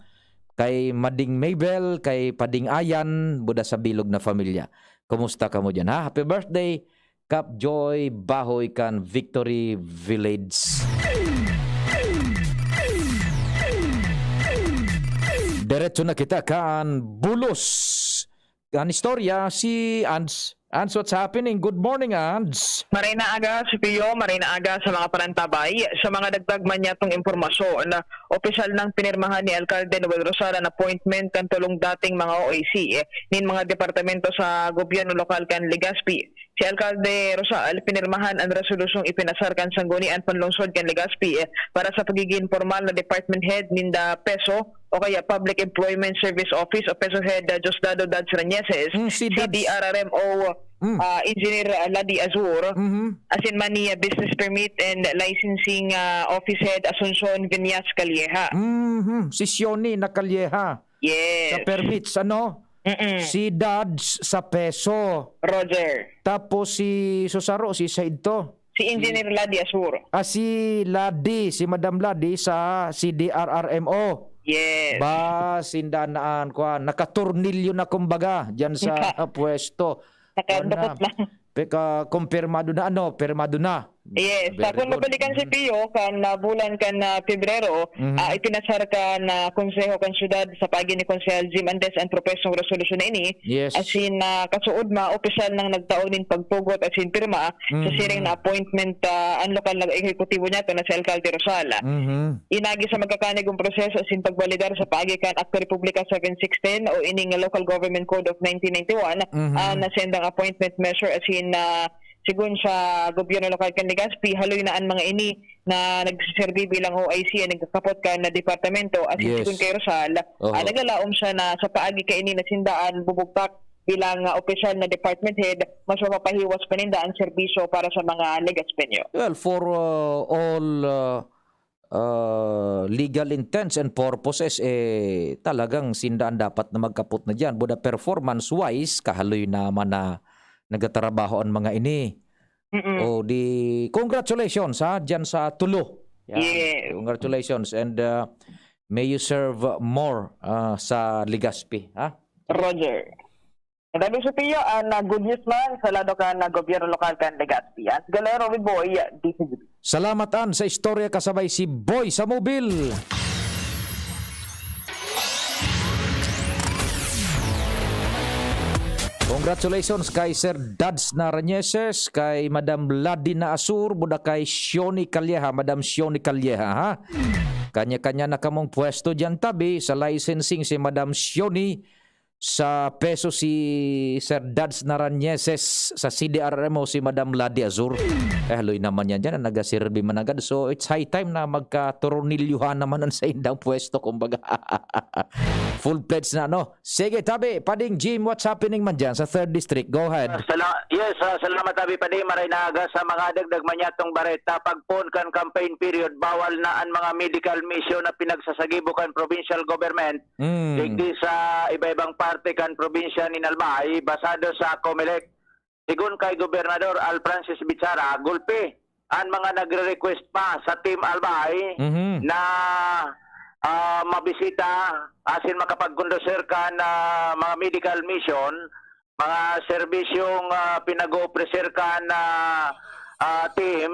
kay Mading Mabel, kay Pading Ayan, buda sa bilog na pamilya. Kumusta kamo diyan, ha? Happy birthday, Kap Joy Bahoy kan Victory Village. Diretso na kita kan bulos. An istorya, si Ans. Ans, what's happening? Good morning, Ans. Maray na aga, si Pio. Maray na aga sa mga panantabay. Sa mga dagdag man niyatong impormasyon, opisyal nang pinirmahan ni Alkalde Noel Rosal an appointment kan tolong dating mga O A C nin mga departamento sa gobyerno lokal kan Legazpi. Si Alkalde Rosal, pinirmahan an resolusyong ipinasar kan Sangguniang Panlungsod kan Legazpi para sa pagiging pormal na department head ninda PESO o kaya Public Employment Service Office o PESO Head, ah, Diosdado Dads Reñeses, Mm, si Dads. C D R R M O, Mm. ah, Engineer, ah, Ladi Azur, Mhm. asin man ni, ah, Business Permit and Licensing, ah, Office Head Asuncion Viñas Calleja. Mhm. Si Sioni na Calleja. Yes. Sa permits, ano? Mm-mm. Si Dads sa PESO. Roger. Tapos si Susaro, si Said to. Si Engineer Ladi Azur. Ah, si Ladi, si Madam Ladi sa C D R R M O. Yes. Ba, sinda na an, kuwan, nakatornilyo na kumbaga, diyan sa Naka- pwesto. Nakadukot Kuwan na. na. Pe-, ka-, kumpirmado na, ano, pirmado na. Yes. Very Sa kung good. mabalikan si Mm. Pio, kan, ah, bulan kan, ah, Pebrero, Mhm. ah, ipinasar kan, ah, Konseho kan Syudad sa paagi ni Konsehal Jim Andes ang propesong resolusyon na ini. Yes. Asin, ah, kasuodma, opisyal nang nagtao nin pagtugot asin pirma sa Mhm. siring na appointment, ah, an lokal na ehekutibo niyato na si Alkalde Rosal. Mhm. Inagi sa magkakanigong proseso asin pagbalidar sa paagi kan Akto Republika seven sixteen o ining Local Government Code of nineteen ninety-one, Mhm. an nasendang appointment measure asin, ah, sigon sa gobyerno lokal kan Legazpi, haloy na an mga ini na nagseserbi bilang O I C an nagkakapot kan na departamento asin Yes. sigon kay Rosal, Oho. ah, nagalaom siya na sa paagi kaini na sinda an bubugtak bilang, ah, opisyal na department head, mas mapapahiwas pa ninda an serbisyo para sa mga Legazpeño. Well, for, uh, all, uh, uh, legal intents and purposes, eh, talagang sinda an dapat na magkapot na diyan. Buda performance-wise, kahaloy naman na nagtatrabaho an mga ini. Mm-mm. O di, congratulations, ha, diyan sa tulo. Yan. Yes. Congratulations and, uh, may you serve more, uh, sa Legazpi, ha? Roger. Ang dami sa Pio, ang, ah, good news man sa lado kan, ah, gobyerno lokal kan Legazpi. An Galero, Wiboy, D C G B. Salamat, An, sa istorya kasabay si Boy sa Mobil. Congratulations kay Sir Dads Narañeses, kay Madam Ladina Asur, buda kay Shoni Calleja, Madam Shoni Calleja, ha? Kanya-kanya na kamong pwesto diyan tabi sa licensing si Madam Shoni, sa PESO si Sir Dads Narañeses, sa C D R R M O si Madam Ladi Azur. Eh, haloy naman yan dyan, ang nagaserbi man agad. So, it's high time na magkatoroneluhan naman ang saindang pwesto, kumbaga. Full-fledged na, no? Sige, tabi, Pading Jim, what's happening man dyan sa third District? Go ahead. Ah, sala-, yes, ah, salamat, Abi Pading. Maray na aga sa mga dagdag manyatong bareta. Pagpoon kan campaign period, bawal na ang mga medical mission na pinagsasagibo kan provincial government. Mm. Digdi sa iba-ibang parte kan probinsya nin Albay, basado sa Comelec. Sigon kay Gobernador Al Francis Bichara, gulpi an mga nagre-request pa sa Team Albay Mhm. na, ah, mabisita asin makapagkondusir kan, ah, mga medical mission, mga serbisyong, ah, pinag-oofrecer kan, ah, ah, team.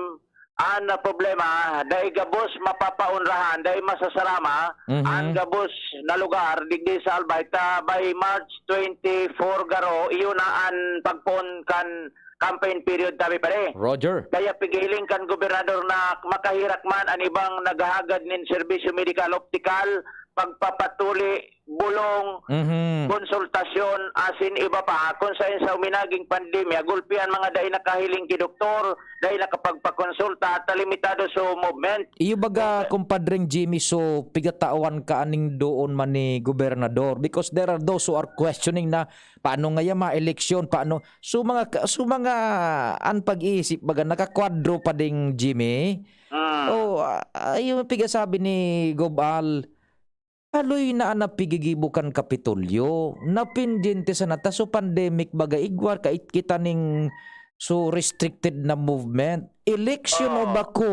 An problema, dai gabos mapapaonrahan, dai masasarama Mhm. an gabos na lugar digdi sa Albay. Ta by March twenty-four garo, iyo na an pagpoon kan campaign period, tabi pare. Roger. Kaya pigiling kan gobernador na makahirak man an ibang naghahagad nin serbisyo medikal, optikal, pagpapatuli, bulong, Mhm. konsultasyon, asin iba pa. Kun saen sa uminaging pandemya, gulpi an mga dai nakahiling ki doktor, dai nakapagpakonsulta, at limitado sa movement. Iyo baga, Kumpadreng Jimmy, so pigatawan ka aning doon man ni gobernador? Because there are those who are questioning na paano ngaya ma-eleksyon, paano? So mga ka-, so mga an pag-iisip baga nakakwadro pa ding Jimmy? Mm. Oh, ah, ah, yung pigasabi ni Gob Al, haloy na an napigigibo kan Kapitolyo. Napindyente sana ta, so pandemic baga igwa, kait kita ning so restricted na movement. Eleksyon o Oo. bako,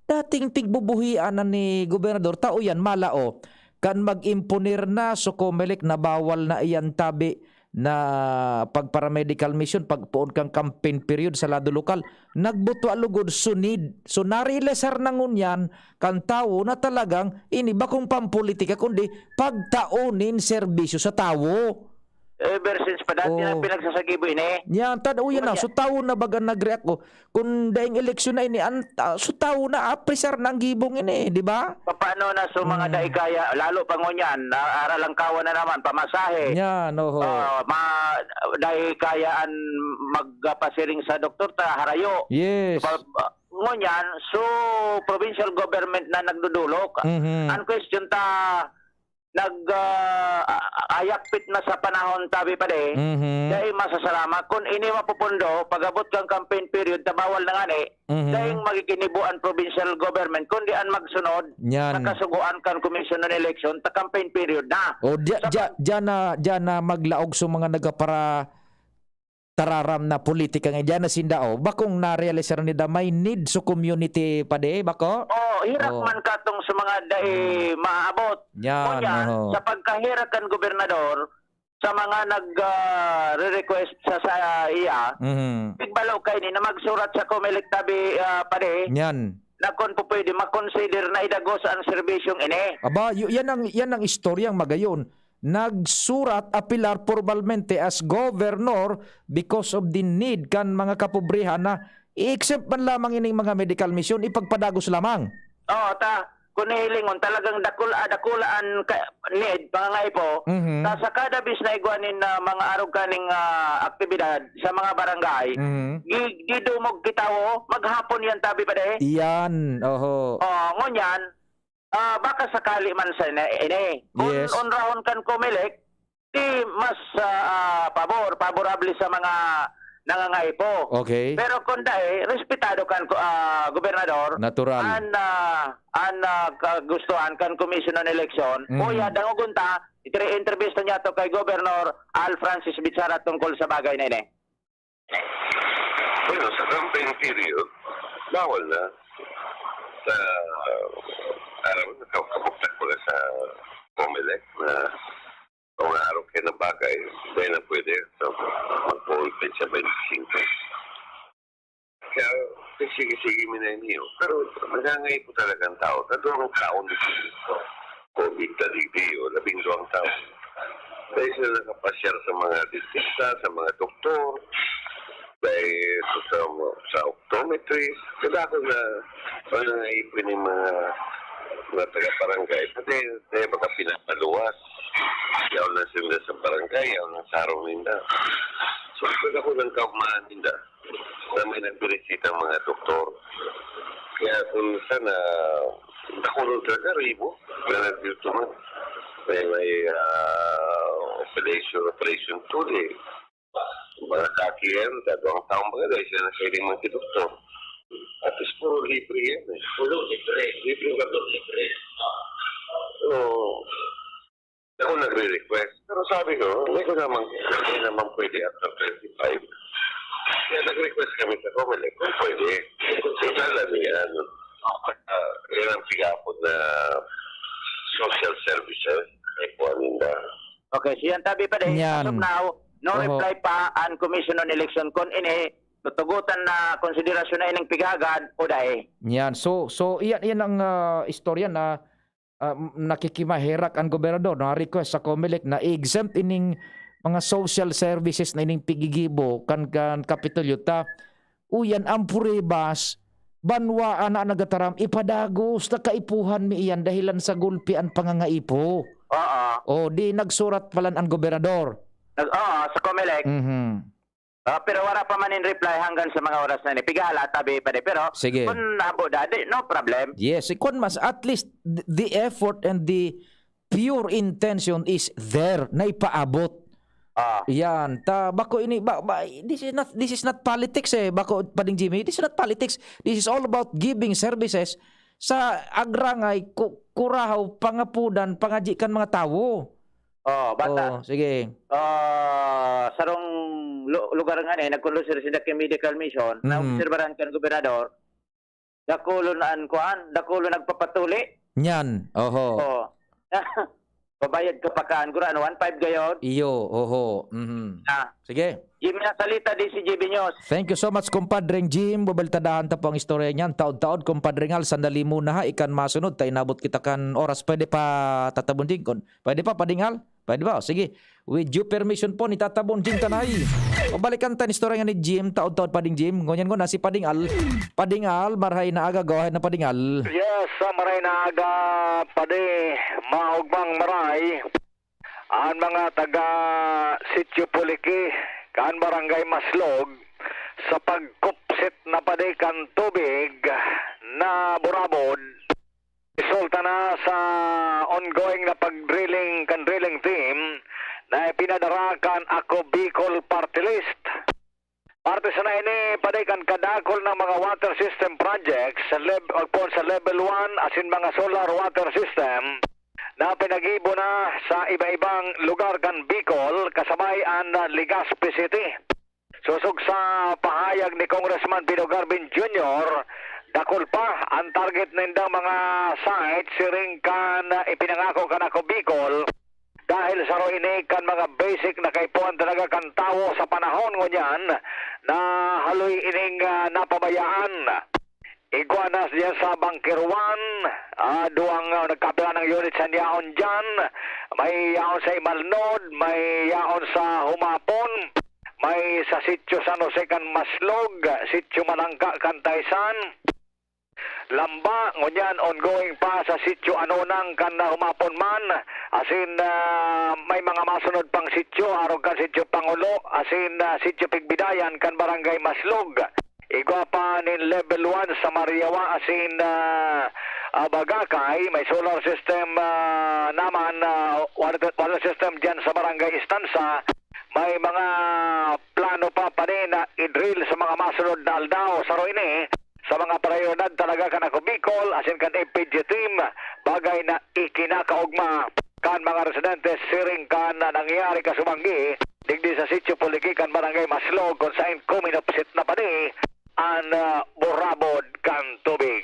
dating pigbubuhian na ni Gobernador, tao yan, mala o. Kan mag-imponer na, so Comelec na bawal na iyan tabi na pagpara-medical mission, pagpoon kan campaign period sa lado lokal. Nagbutwa lugod, sunid. So, narealisar na ngunyan kan tawo na talagang ini bakong pampolitika, kundi pagtao nin serbisyo sa tawo. Ever since pa dati Oh. na pinagsasagibo ini. Yan, tanaw yan na. Kanya So, tawo na baga nag-react ko. Kung daing eleksyon na ini, an, ah, so tawo na, apresar na ang gibong ini, di ba? Papaano na sa mga Hmm. dai kaya, lalo pa ngunyan, na ara lang kawa na naman, pamasahe. Yan, oho. Ah, ma-, dai kaya an magpasiring sa doktor ta, harayo. Yes. Pa-, ngunyan, so provincial government na nagdudulok. Mhm. Ang question ta, nag, ah, a-, ayakpit na sa panahon, tabi pa di, Mhm. dai masasarama. Kun ini mapupundo, pag-abot kan campaign period, ta bawal na ngani, Mhm. dai magiginibo an provincial government, kundi an magsunod, Yan. nakasugoan kan Commission on Election, ta campaign period na. O, diya, Sa diya, pag- diya na, diya na maglaog sa mga nagapara-, tararam na politika nga diyan na sinda, oh. Bakong narealisar nida may need sa community pa di, bako? Oh, hirak Oh. man katong sa mga dai Mm. maabot. Yan, Ngunyan, oho. sa pagkahirak kan gobernador, sa mga nag, ah, re-request sa, sa iya, Mhm. pigbalo kaini na magsurat sa Comelec tabi, ah, pa di, Yan. na kun po pwede, makonsider na idagos ang serbisyong ini. Aba, yu-, yan ang, yan ang istoryang magayon. Nagsurat, apelar pormalmente as governor because of the need kan mga kapobrehan na i-exempt man lamang ining mga medical mission, ipagpadagos lamang. Oo, ta, kung hihilingon, talagang dakul-, ah, dakula an ka-, need, pangangaipo, Mhm. ta sa kada bis na igwa nin, ah, mga arog kaning, ah, aktibidad sa mga barangay, Mhm. gi-, gidumog kita, oh, maghapon yan, tabi pa di. Iyan, oho. Oh, ngunyan, ah, baka sakali man sa ini, ini. Kung Yes. onrahon kan Comelec, di mas, ah, ah, pabor, paborable sa mga nangangaipo. Okay. Pero kung dai, respetado kan ko-, ah, gobernador, Natural. an, ah, an, ah, kagustuhan kan Commission on Election, Mhm. kuya, dangogon ta, itri-, intervista niya to kay Gobernador Al Francis Bichara tungkol sa bagay na ini. Bueno, sa campaign period, bawal na. Sa, alam mo, nakabuktak ko na sa Comelec na kung araw kayo ng bagay, dahil na pwede. So, mag-poll pa sa twenty-five. Kaya, sige-sige, minay niyo. Pero, nangangay po talaga ang tao. Tatlo ang taon dito. Covid na digdi, o labing duwang taon. Dahil sila nakapasyal sa mga dentista, sa mga doktor, dahil sa, sa, sa optometrist. Kaya ako na, nangangayipon yung mga, mga taga-barangay. Pati, dahil baka pinapaluwas. Yaw na sila sa barangay, yaw na sa araw ninda. So, pag ako ng kaugmahan ninda, na may nagbirisita ang mga doktor. Kaya kung sana, ako nung taga Ribo, na nandito man, may, may, ah, operation, operation today. Mga kaki yan, dalawang taong mga dahil sila nagkailing mga doktor. At least puro libre yan eh. Puro libre. Libre ba to? Libre. So, ako nagre-request. Pero sabi ko, hindi ko naman, hindi naman pwede after twenty-five. Kaya nag-request kami sa Comelec kung pwede. Kung sila lang yan. Ah, yan ang pigapod na social services. Ay po, aninda. Okay, so yan, tabi pa din. Yan. As of now, no Oho. reply pa ang Commission on Election kung ini tutugutan na konsiderasyon na ining pighagad o dai. Yan. So, so iyan, iyan ang, ah, istorya na, ah, m-, nakikimaherak ang gobernador, na request sa Comelec na i-exempt ining mga social services na ining pigigibo kan, kan Kapitolyo ta, uyan ang puribas, banwaan na nagataram, ipadagos na kaipuhan mi iyan dahilan sa gulpi an pangangaipo. Oo. O, di nagsurat palan ang gobernador. Nag-, oo, sa Comelec. Mhm. Ah, pero wala pa man in reply hanggang sa mga oras na ini. Pigahala, tabi pa di. Pero Sige. Kung nabo dadi, no problem. Yes, ikon mas, at least th-, the effort and the pure intention is there na ipaabot. Ah. Yan. Ta, bako ini, ba, ba, this is not, this is not politics eh. Bako, Pading Jimmy, this is not politics. This is all about giving services sa agrangay, ku-, kurahaw, pangapudan, pangadyi kan mga tawo. Oh, bata. Oh, sige. Ah, sarong lu-, lugar nga ni, nagkondusir sinda ki medical mission, Mm. naobserbaran kan gobernador, dakulon an kuan, dakulon nagpapatuli. Nyan, oho. Oh. Babayad ka pa kan, gurano, one five gayod. Iyo, oho. Mhm. Ah. Sige. Jimmy Nasalita, D C G B News. Thank you so much, Compadreng Jim. Bubaltadahan ta po ang istorya niyan. Taod-taod, Compadreng Al, sandali muna ha. Ikan masunod, ta inabot kita kan oras. Pwede pa, Tata Bonjing? Kon-, pwede pa, Pading Al? Pwede ba? O, sige. With due permission po ni Tata Bonjing Tanay. Pabalikan ta an istorya nga ni Jim, taod-taod, Pading Jim. Ngunyan ko na si Pading Al. Pading Al, marahay na aga. Go ahead na, Pading Al. Yes, sa marahay na aga, Padi, maugmang marahay. An mga taga Sitio Puliki kan Barangay Maslog sa pagkupsit na padi kan tubig na burabod, resulta na sa ongoing na pag-drilling kan drilling team na ipinadara kan Ako Bicol Party List. Parte sana ini, Padi, kan kadakul na mga water system projects sa lev-, agpoon sa level one asin mga solar water system na pinagibo na sa iba-ibang lugar kan Bicol, kasabay an, ah, Legazpi City. Sosog sa pahayag ni Congressman Pino Garvin Junior, dakul pa an target nindang mga site siring kan, ah, ipinangako kan Ako Bicol. Dahil saro ini kan mga basic na kaipuhan talaga kan tawo sa panahon ngunyan na haloy ining, ah, napabayaan. Igwa na diyan sa Bunker One, ah, duwang, ah, nagkapira ng unit sa yaon diyan. May yaon sa Imalnod, may yaon sa Humapon, may sa Sitio San Jose kan Maslog, Sitio Malangka kan Taysan. Lamba, ngunyan ongoing pa sa Sitio Anonang kan, ah, Humapon man, asin, ah, may mga masunod pang sitio, arog kan Sitio Pangulo, asin, ah, Sitio Pigbidayan kan Barangay Maslog. Igwa pa nin level one sa Mariawa asin, ah, ah, Bagakay, may solar system, ah, naman, ah, water, water system diyan sa Barangay Estansa. May mga plano pa pa rin na i-drill sa mga masunod na aldaw. Saro ini sa mga prioridad talaga kan Ako Bicol asin kan F P G team, bagay na ikinakaogma kan mga residente siring kan nangyari kasubanggi digdi sa Sitio Puliki kan Barangay Maslog, kun saen kuminupsit na padi an, ah, burabod kan tubig.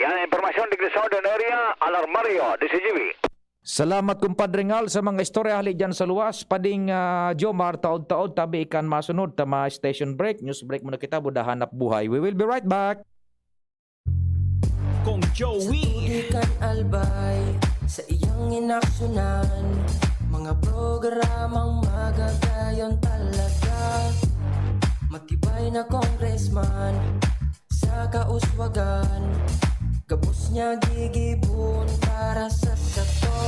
Yan ang impormasyon digdi sa Southern Area, Alarmario, D C G B. Salamat, Compadre Ngal, sa mga istorya hali dyan sa luwas. Pading, ah, Jomar, taod-taod, tabi ikan masunod ta ma-station break. News break muna kita, Buda Hanap Buhay. We will be right back. Kong Joey. Sa tubig kan Albay, sa iyang inaksyonan, mga programang magagayon talaga. Matibay na congressman sa kauswagan, gabos niya gigibon para sa sato.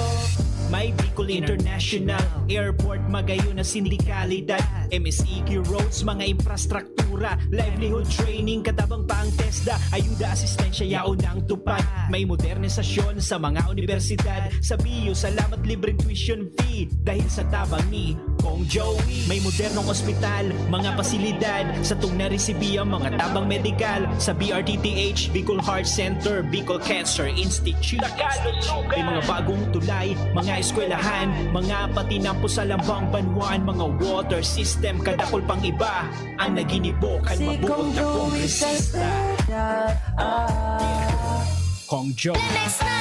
May Bicol International Airport, magayon na sindikalidad, M S E Q roads, mga infrastructure, infrastruktura, livelihood training, katabang pa ang TESDA, ayuda, asistensya, yaon na ang tupad. May modernisasyon sa mga unibersidad, sa B U, salamat libreng tuition fee, dahil sa tabang ni Kong Joey. May modernong ospital, mga pasilidad, satong naresibi ang mga tabang medikal, sa B R T T H, Bicol Heart Center, Bicol Cancer Institute. May mga bagong tulay, mga eskwelahan, mga patinampo sa lambang banwaan, mga water system, kadakol pang iba. Ang naginibo kan mabuot na kongresista. Kong Joe. Lemex na!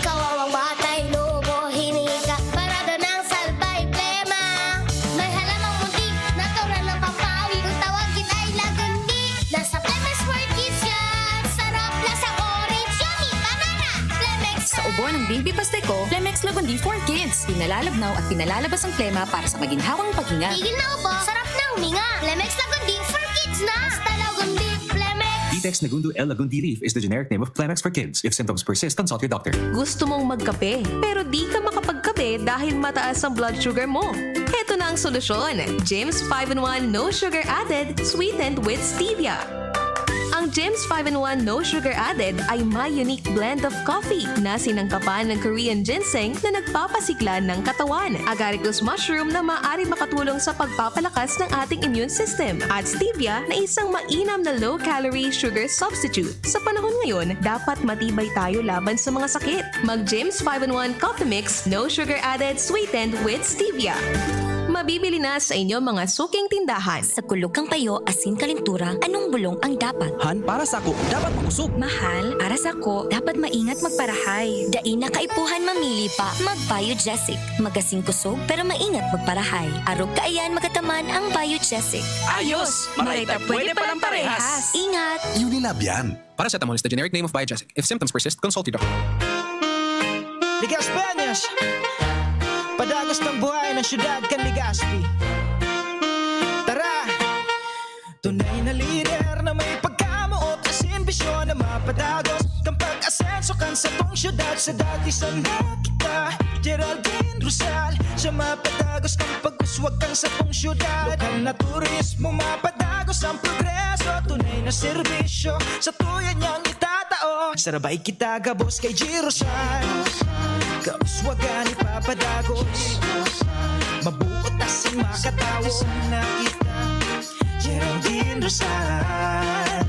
Kawawang batay, lobo, hinika, parada ng salbay, plema. May halamang munti, natural ng pampawi. Kung tawagin ay lagundi, nasa Lemex World Kids yan. Sarap, lasang orange, yummy, banana. Lemex na! Sa ubo Ang Baby Pasteco, Flemex Lagundi for Kids. Pinalalabnaw at pinalalabas ang plema para sa maginhawang paghinga. Tigil na ubo, sarap na huminga. Flemex Lagundi for Kids na! Basta Lagundi, Flemex! Detex Negundo L. Lagundi Leaf is the generic name of Kleenex for kids. If symptoms persist, consult your doctor. Gusto mong magkape, pero di ka makapagkape dahil mataas ang blood sugar mo? Heto na ang solusyon, Jims five-in-one No Sugar Added, sweetened with stevia. Ang Jims five-in-one No Sugar Added ay may unique blend of coffee na sinangkapan ng Korean ginseng na nagpapasigla ng katawan, agaricus mushroom na maaari makatulong sa pagpapalakas ng ating immune system, at stevia na isang mainam na low-calorie sugar substitute. Sa panahon ngayon, dapat matibay tayo laban sa mga sakit. Mag Jims five-in-one Coffee Mix, no sugar added, sweetened with stevia. Mabibili na sa inyo mga suking tindahan. Sa kulog kan payo asin kalentura, anong bulong ang dapat? Han, para sako, dapat makosog. Mahal, para sako, dapat maingat magparahay. Dai na kaipuhan mamili pa. Mag-Biogesic. Magasin kosog pero maingat magparahay. Arog kaiyan magataman ang Biogesic. Ayos! Maray ta pwede palang parehas! Ingat! Unilab yan. Paracetamol is the generic name of Biogesic. If symptoms persist, consult your doctor. Legazpi, anyos! Padagos kan buhay ng syudad kan Legazpi. Tara! Tunay na lider na may pagkamoot asin bisyon na mapadagos kan pag-asenso kan satong syudad. Sa dati sana kita, Geraldine Rosal, siya mapadagos kan pag-uswag kan satong syudad. Lokal na turismo, mapadagos ang progreso. Tunay na serbisyo, satuya niyang itatao. Sarabay kita gabos kay G Rosal, kauswagan ipapadagos. Mabuot asin makatawo na kita, Geraldine Rosal.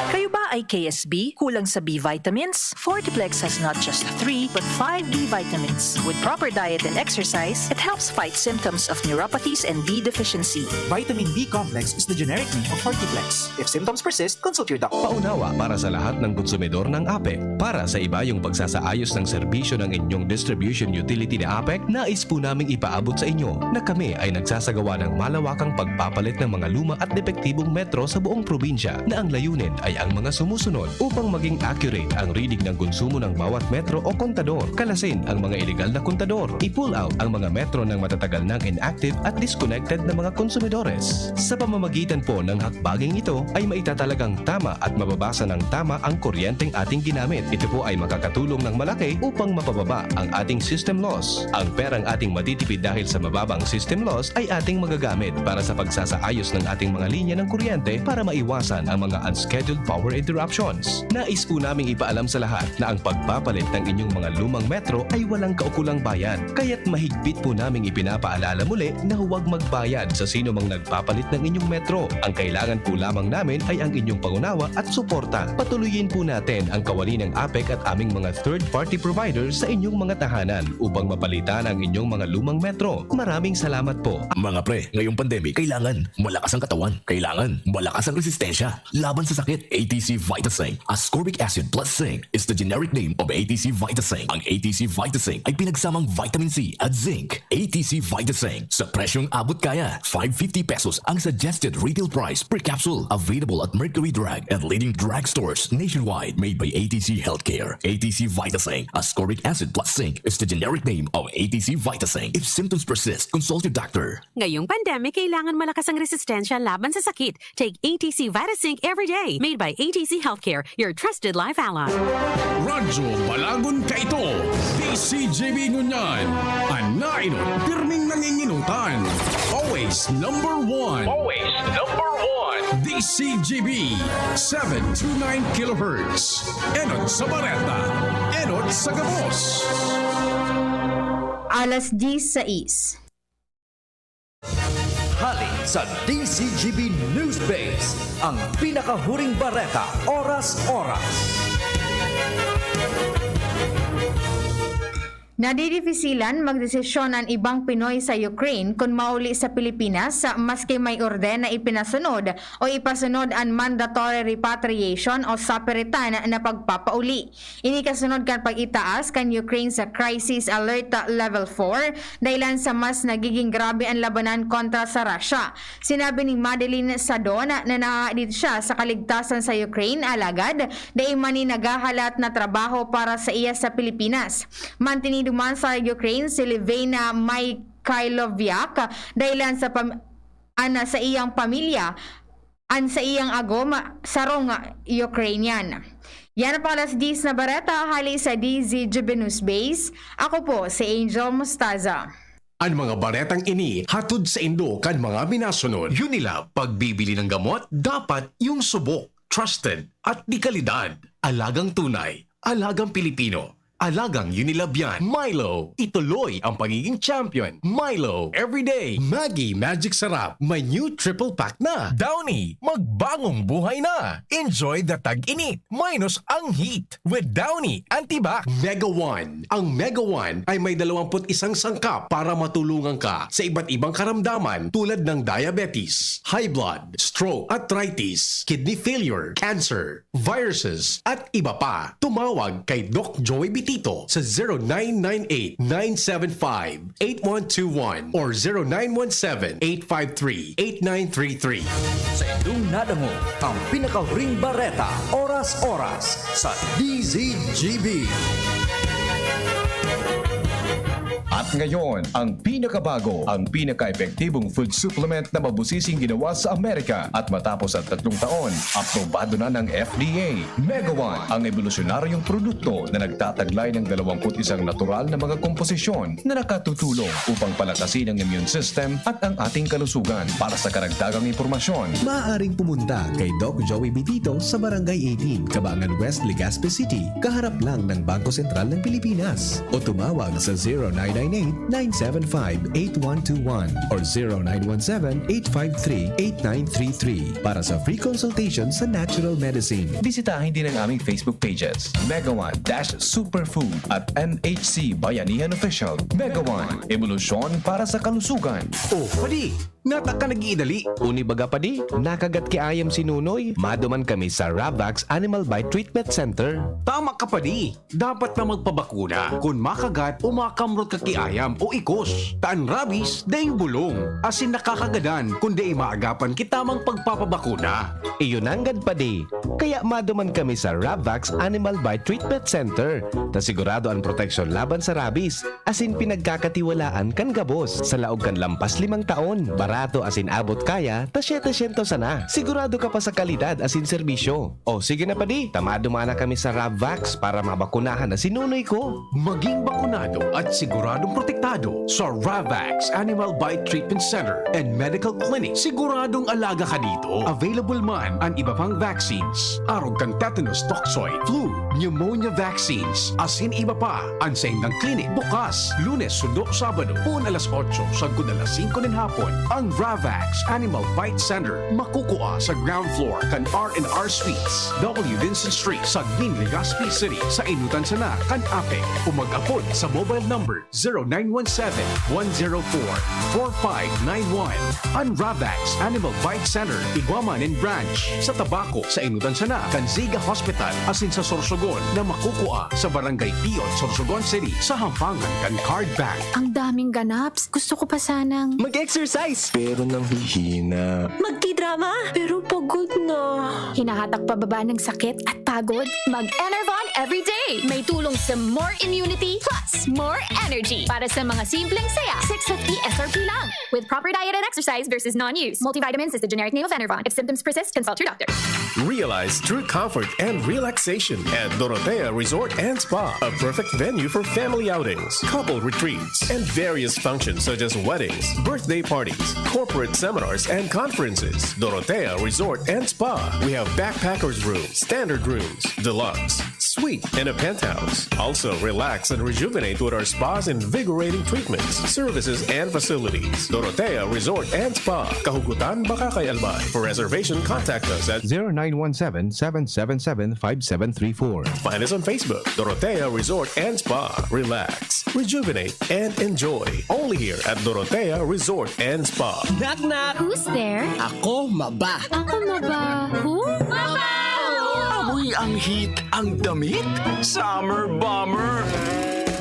Kayo ba ay K S B, kulang sa B vitamins? Fortiplex has not just three, but five B vitamins. With proper diet and exercise, it helps fight symptoms of neuropathies and B deficiency. Vitamin B complex is the generic name of Fortiplex. If symptoms persist, consult your doctor. Paunawa para sa lahat ng konsumidor ng APEC. Para sa ibayong pagsasaayos ng serbisyo ng inyong distribution utility na APEC, nais po naming ipaabot sa inyo na kami ay nagsasagawa ng malawakang pagpapalit ng mga luma at depektibong metro sa buong probinsya, na ang layunin ay ang mga sumusunod. Upang maging accurate ang reading ng konsumo ng bawat metro o kontador, kalasin ang mga iligal na kontador, i-pull out ang mga metro ng matatagal nang inactive at disconnected na mga konsumidores. Sa pamamagitan po ng hakbanging ito ay maitatalagang tama at mababasa ng tama ang kuryenteng ating ginamit. Ito po ay makakatulong ng malaki upang mapababa ang ating system loss. Ang perang ating matitipid dahil sa mababang system loss ay ating magagamit para sa pagsasaayos ng ating mga linya ng kuryente para maiwasan ang mga unscheduled power interruptions. Nais po naming ipaalam sa lahat na ang pagpapalit ng inyong mga lumang metro ay walang kaukulang bayad. Kaya't mahigpit po naming ipinapaalala muli na huwag magbayad sa sino mang nagpapalit ng inyong metro. Ang kailangan po lamang namin ay ang inyong pangunawa at suporta. Patuloyin po natin ang kawani ng APEC at aming mga third-party providers sa inyong mga tahanan upang mapalitan ang inyong mga lumang metro. Maraming salamat po. Mga pre, ngayong pandemic, kailangan malakas ang katawan. Kailangan malakas ang resistensya laban sa sakit. A T C Vitasync, ascorbic acid plus zinc, is the generic name of A T C Vitasync. Ang A T C Vitasync ay pinagsamang vitamin C at zinc. A T C Vitasync, sa presyong abot kaya, five fifty pesos ang suggested retail price per capsule. Available at Mercury Drug and leading drugstores nationwide. Made by A T C Healthcare. A T C Vitasync, ascorbic acid plus zinc, is the generic name of A T C Vitasync. If symptoms persist, consult your doctor. Ngayong pandemic, kailangan malakas ang resistensya laban sa sakit. Take A T C Vitasync every day. Made by A T C Healthcare, your trusted life ally. Radyo Balagon Kaito, D C G B ngunyan. An nainot, pirming nanginginutan. Always number one. Always number one. D C G B, seven two nine kilohertz. Enot sa bareta. Enot sa gabos. Alas diyes sais. Hali sa D C G B News Base, ang pinakahuring bareta, oras-oras. Nadidifisilan magdesisyon an ibang Pinoy sa Ukraine kun mauli sa Pilipinas, maski may orden na ipinasunod o ipasunod an mandatory repatriation o sapiritan na pagpapauli. Ini kasunod kan pag-itaas kan Ukraine sa Crisis Alert Level four, dahilan sa mas nagiging grabe an labanan kontra sa Russia. Sinabi ni Madeline Sadon na nahahadit siya sa kaligtasan sa Ukraine, alagad dai man ni naghahalat na trabaho para sa iya sa Pilipinas. Mantinido man sa Ukraine si Livena Mikhailoviak dahilan sa pam-, an sa iyang pamilya, an sa iyang agom, sarong Ukrainian. Yan ang pang alas diyes na bareta hali sa D Z G B News Base. Ako po si Angel Mostaza. An mga baretang ini hatod saindo kan mga minasunod. Unilab, pagbibili ng gamot, dapat yung subok, trusted, at de kalidad. Alagang tunay, alagang Pilipino, alagang Unilab yan. Milo, ituloy ang pagiging champion. Milo, everyday. Maggi Magic Sarap, may new triple pack na. Downy, magbagong buhay na. Enjoy the tag-init minus ang heat with Downy Antibac. Mega One. Ang Mega One ay may dalawampu't isang sangkap para matulungan ka sa iba't ibang karamdaman tulad ng diabetes, high blood, stroke, arthritis, kidney failure, cancer, viruses, at iba pa. Tumawag kay Doc Joey Bitito sa zero nine nine eight, nine seven five, eight one two one or zero nine one seven, eight five three, eight nine three three. Sa indong nadangog ang pinakahuring bareta, oras-oras sa D Z G B. At ngayon, ang pinakabago, ang pinaka-epektibong food supplement na mabusising ginawa sa Amerika at matapos ang tatlong taon, aprobado na ng F D A. Mega One, ang ebolusyonaryong produkto na nagtataglay ng dalawampu't isang natural na mga komposisyon na nakatutulong upang palakasin ang immune system at ang ating kalusugan. Para sa karagdagang impormasyon, maaaring pumunta kay Doc Joey Bitito sa Barangay eighteen, Cabangan West, Legazpi City, kaharap lang ng Bangko Sentral ng Pilipinas. O tumawag sa zero nine nine eight, nine seven five, eight one two one or zero nine one seven, eight five three, eight nine three three para sa free consultation sa natural medicine. Bisitahin din ang aming Facebook pages, Mega One dash Superfood at M H C Bayanihan Official. Mega One, ebolusyon para sa kalusugan. Oh, padi! Nata ka nag-iidali? Uni baga, padi? Nakagat ki ayam si Nunoy? Maduman kami sa Ravax Animal Bite Treatment Center. Tama ka, padi. Dapat na magpabakuna kun makagat o makamrot ka ki ayam o ikos. Ta an rabies, daing bulong, asin nakakagadan kun dai maagapan ki tamang pagpapabakuna. Iyo nanggad, padi. Kaya maduman kami sa Ravax Animal Bite Treatment Center, ta sigurado an proteksyon laban sa rabies, asin pinagkakatiwalaan kan gabos. Sa laog kan lampas limang taon, barato asin abot kaya ta setecientos sana. Sigurado ka pa sa kalidad asin serbisyo. O sige na, padi, ta maduman na kami sa Ravax para mabakunahan na si Nunoy ko. Maging bakunado at siguradong protektado sa Ravax Animal Bite Treatment Center and Medical Clinic. Siguradong alaga ka dito. Available man an iba pang vaccines, arog kan tetanus toxoid, flu, pneumonia vaccines, asin iba pa. An saindang klinik bukas Lunes sundo Sabado, poon alas otso sagkod alas singko nin hapon. Ang Ravax Animal Bite Center makukua sa ground floor kan R and R Suites, W Vincent Street, Sagmin, Legazpi City, sa inutan sana kan APEC, o mag-apod sa mobile number zero nine one seven, one zero four, four five nine one. An Ravax Animal Bite Center, igwa man nin branch sa Tabaco, sa inutan sana kan Ziga Hospital, asin sa Sorsogon na makukua sa Barangay Piot, Sorsogon City, sa hampangan kan Card Bank. Ang daming ganaps. Gusto ko pa sanang mag-exercise. Pero nanghihina. Magtidrama. Pero pagod na. Hinahatak pababa ng sakit at pagod. Mag-Enervon everyday. May tulong sa more immunity plus more energy. Para sa mga simpleng saya, six fifty S R P lang. With proper diet and exercise versus non-use. Multivitamins is the generic name of Enervon. If symptoms persist, consult your doctor. Realize true comfort and relaxation at Dorotea Resort and Spa, a perfect venue for family outings, couple retreats, and various functions such as weddings, birthday parties, corporate seminars, and conferences. Dorotea Resort and Spa. We have backpackers room, standard rooms, deluxe, suite in a penthouse. Also, relax and rejuvenate with our spa's invigorating treatments, services, and facilities. Dorotea Resort and Spa, Kahugutan, Boracay, Albay. For reservation, contact us at zero nine one seven, seven seven seven, five seven three four. Find us on Facebook, Dorotea Resort and Spa. Relax, rejuvenate, and enjoy. Only here at Dorotea Resort and Spa. Knock, knock. Who's there? Ako, maba. Ako, maba. Who? Amoy ang heat, ang damit, summer bomber.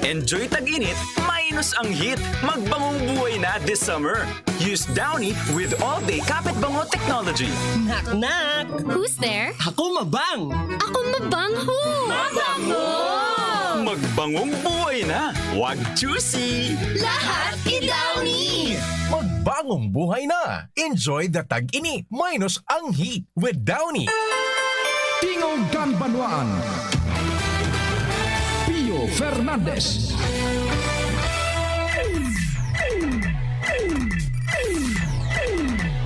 Enjoy tag-init, minus ang heat. Magbangong buhay na this summer. Use Downy with all-day Kapit Bango technology. Knock, knock. Who's there? Ako, mabang. Ako, mabang. Who? Mabang. Magbangong buhay na. Wag choosy. Lahat i-Downy. Magbangong buhay na. Enjoy the tag-init minus ang heat with Downy. Tingog kan Banwaan. Pio Fernandez.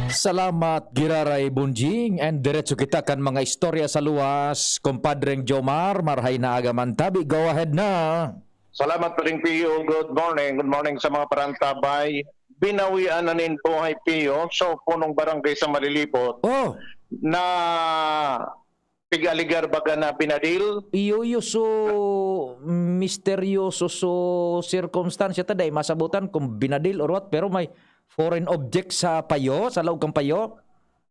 Salamat, Giraray Bunjing. And diretso kita kan mga istorya sa luwas. Kumpadreng Jomar, marhay na aga man tabi. Go ahead na. Salamat, Paring Pio. Good morning. Good morning sa mga parantabay. Binawian na nin buhay, Pio. So, punong barangay sa Malilipot Oh, na pig-aligar baga na binadil. Iyo, iyo. So, misteryoso. So, sirkumstansya ta, dai masabutan kung binadil or what, pero may foreign object sa payo, sa laog kan payo.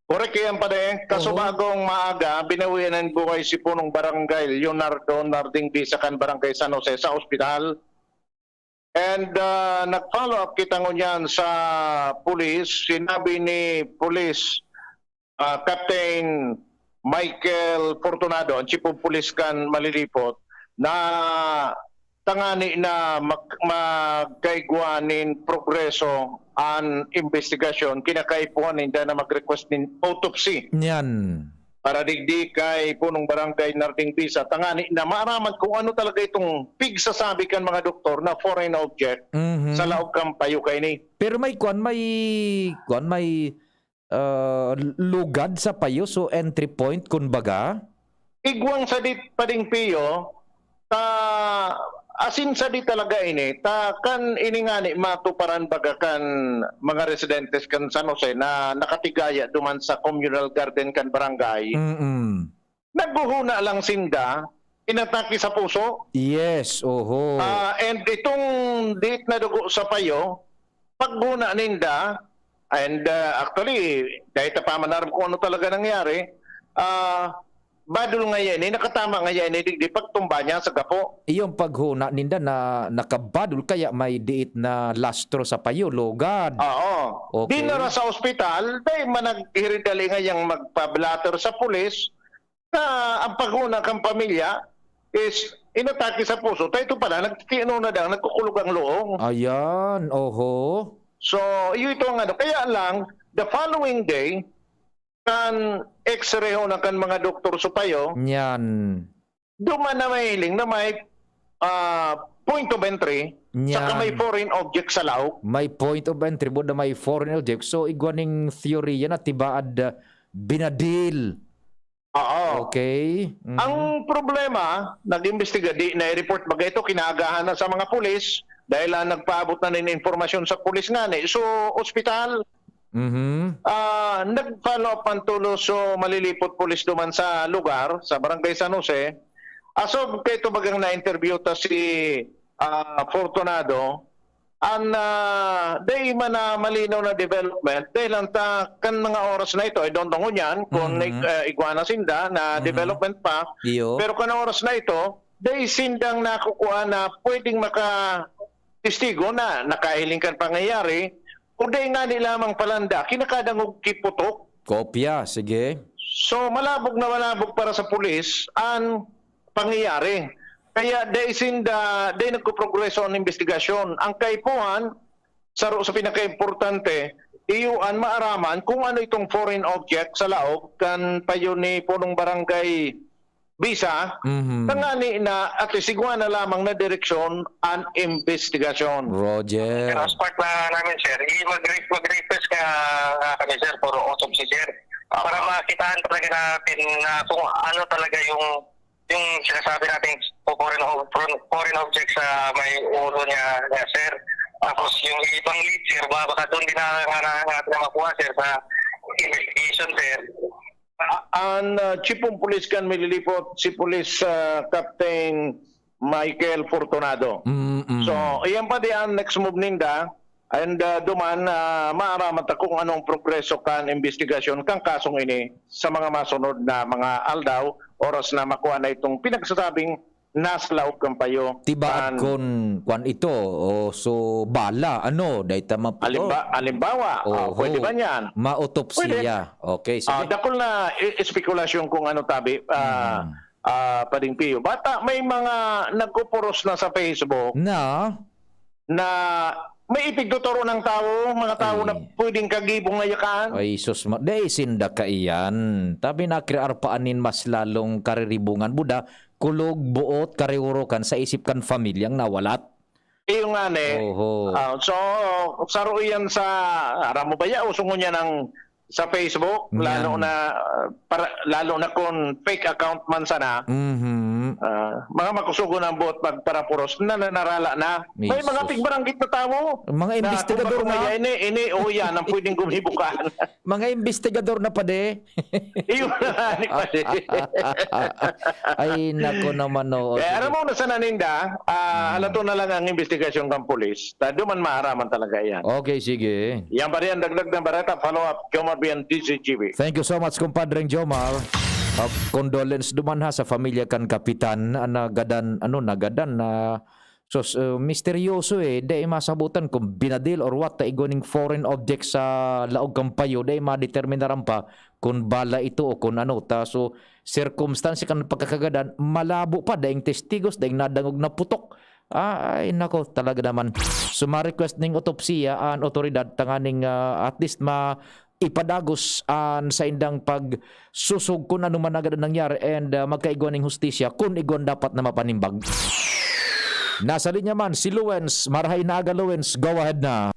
Correct yan, pare. Oho. Kasubagong maaga, binawian ng buhay si punong barangay Leonardo Narding Bisa kan Barangay San Jose sa ospital. And, ah, nag-follow up kita ngunyan sa pulis. Sinabi ni Police, ah, Captain Michael Fortunado, ang Chief of Police kan Malilipot, na tangani na mag-, magkaigwa nin progreso an investigasyon, kinakaipuhan ninda na mag-request nin autopsy. Yan. Para digdi kay punong barangay Narding Bisa, tangani na maaraman kung ano talaga itong pigsasabi kan mga doktor na foreign object Mhm. sa laog kan payo kaini. Pero may kwan, may kwan, may, ah, lugad sa payo, so entry point, kun baga? Igwang sa dit pading piyo, ta, asin sa di talaga ini, ta kan ini ngani matuparan baga kan mga residentes kan San Jose na nakatigaya duman sa communal garden kan barangay, Mm-mm. naghuhuna lang sinda, inatake sa puso. Yes, oho. Ah, and itong diit na dugo sa payo, paghuna ninda, and, ah, actually, dahil ta pa man aram kung ano talaga nangyari, ah, badol nga yan eh, nakatama nga yan eh, di, di pagtumba niya sa gapo. Iyong paghuna ninda na nakabadol kaya may diit na lastro sa payo, lugad. Oo. Okay. Dinara sa ospital, dahil managhiridali nga yang magpa-blotter sa pulis, na ang paghuna kan pamilya is inatake sa puso. Ta ito pala, nagtitiino na dang nagkukulog ang loong. Ayan, oho. So, iyo ito ang ano. Kaya lang, the following day, kan X-ray ho na kan mga doktor sa payo, Yan. duman na mahiling na may, ah, point of entry, saka Yan. may foreign object sa laog. May point of entry, buda may foreign object. So, igwa ning theory yan na tibaad, ah, binadil. Oo. Okay. Mhm. Ang problema, nag-imbestiga, di na-report baga ito, kinaagahan na sa mga pulis dahil, ah, nagpaabot na nin impormasyon sa pulis ngani. So, ospital, Mhm. ah, nag-follow up man tulos so Malilipot Police duman sa lugar, sa Barangay San Jose. As of kaito bagang na-interview ta si, ah, Fortunado, an, ah, dai man na malinaw na development, dahil lang ta, kan mga oras na ito, I don't know ngunyan kung Mhm. ig-, ah, igwa na sinda na Mhm. development pa, Iyo. pero kan oras na ito, dai sindang nakukuha na pwedeng maka-, testigo na nakahiling kan pangyayari, o dai ngani lamang palanda, kinakadangog ki putok. Kopya, sige. So, malabog na malabog para sa pulis an pangyayari. Kaya dai sinda, dai nagkuprogreso an investigasyon. Ang kaipuhan, saro sa pinakaimportante, iyo an maaraman kung ano itong foreign object sa laog kan payo ni punong barangay Bisa, Mhm. tangani na at least igwa na lamang na direksyon an investigasyon. Roger. Pero as part na namin, sir, i-, mag-re-, mag-request ka, nga kami, sir, for autopsy, sir. Ah. Para makitaan talaga natin na kung ano talaga yung yung sinasabi natin foreign, foreign, foreign object sa may ulo niya, niya, sir. Tapos yung ibang lead, sir, ba, baka doon din na, na, na, natin na makuha, sir, sa investigation, sir. Ah, ang, ah, Chief of Police kan Mililipot, si Police, ah, Captain Michael Fortunado. Mm-mm. So, iyan pa di ang next move ninda. And, ah, duman, ah, maaraman ta kung anong progreso kan investigasyon kan kasong ini sa mga masunod na mga aldaw, oras na makuha na itong pinagsasabing nasa laog kan payo. Tibaad kan kun kwan ito, o so bala, ano, dai ta maputo. Alimba-, alimbawa, ah, Oho. pwede ba niyan? Mautopsiya. Pwede. Okay, Ah, sige. dakul na e-, espekulasyon kung ano tabi, ah, Mm. ah, Pading Pio. Bata, may mga nagkupuros na sa Facebook Na? na may ipigtuturo ng tao, mga tao na Ay. pwedeng kagibong na yakaan. Ay, sus, ma-, dai sinda kaiyan. Tabi na, kiraarpaan nin mas lalong kariribungan, buda, kulog, buot, kariurukan sa isip kan familyang nawalat. Iyo nga ni. Oho. Ah, so, saro iyan sa, aram mo ba ya, uso ngunyan ang sa Facebook, Nyan. lalo na, ah, para, lalo na kung fake account man sana, Mhm. ah, mga makusugon ang buot pagparapuros na nanarala na. May mga Jesus. tigbaranggit na tawo Mga na, investigador kumbaga, na. Ini, ini, o yan, ang pwedeng gumibukan. Mga investigador na, pade. Iyo na, ni pade. Ay, nako naman, oo. Kaya Sige. aram mo na sana ninda, ah, Mm. alato na lang ang investigasyon kang pulis. Ta, duman maaraman talaga yan. Okay, sige. Yan pa rin ang dagdag na bareta. Follow up, Jomar Bian, D Z G B. Thank you so much, kumpadreng Jomar. Ah, condolence duman ha sa pamilya kan Kapitan, ah, nagadan, ano, nagadan na, sus, eh, misteryoso eh. Dai masabutan kung binadil or what, ta igwa ning foreign object sa laog kan payo, dai madeterminaran pa kung bala ito o kung ano. Ta, so, sirkumstansya kan pagkakagadan, malabo pa, daing testigos, daing nadangog na putok. Ay, nako, talaga naman. So, ma-request ning otopsiya an otoridad tanganing, ah, at least ma-, ipadagos an saindang pagsusog kun ano man agad an nangyari and, ah, magkaigwa ning hustisya kun igwa an dapat na mapanimbag. Nasa linya man si Luens. Marahay na aga, Luens. Go ahead na.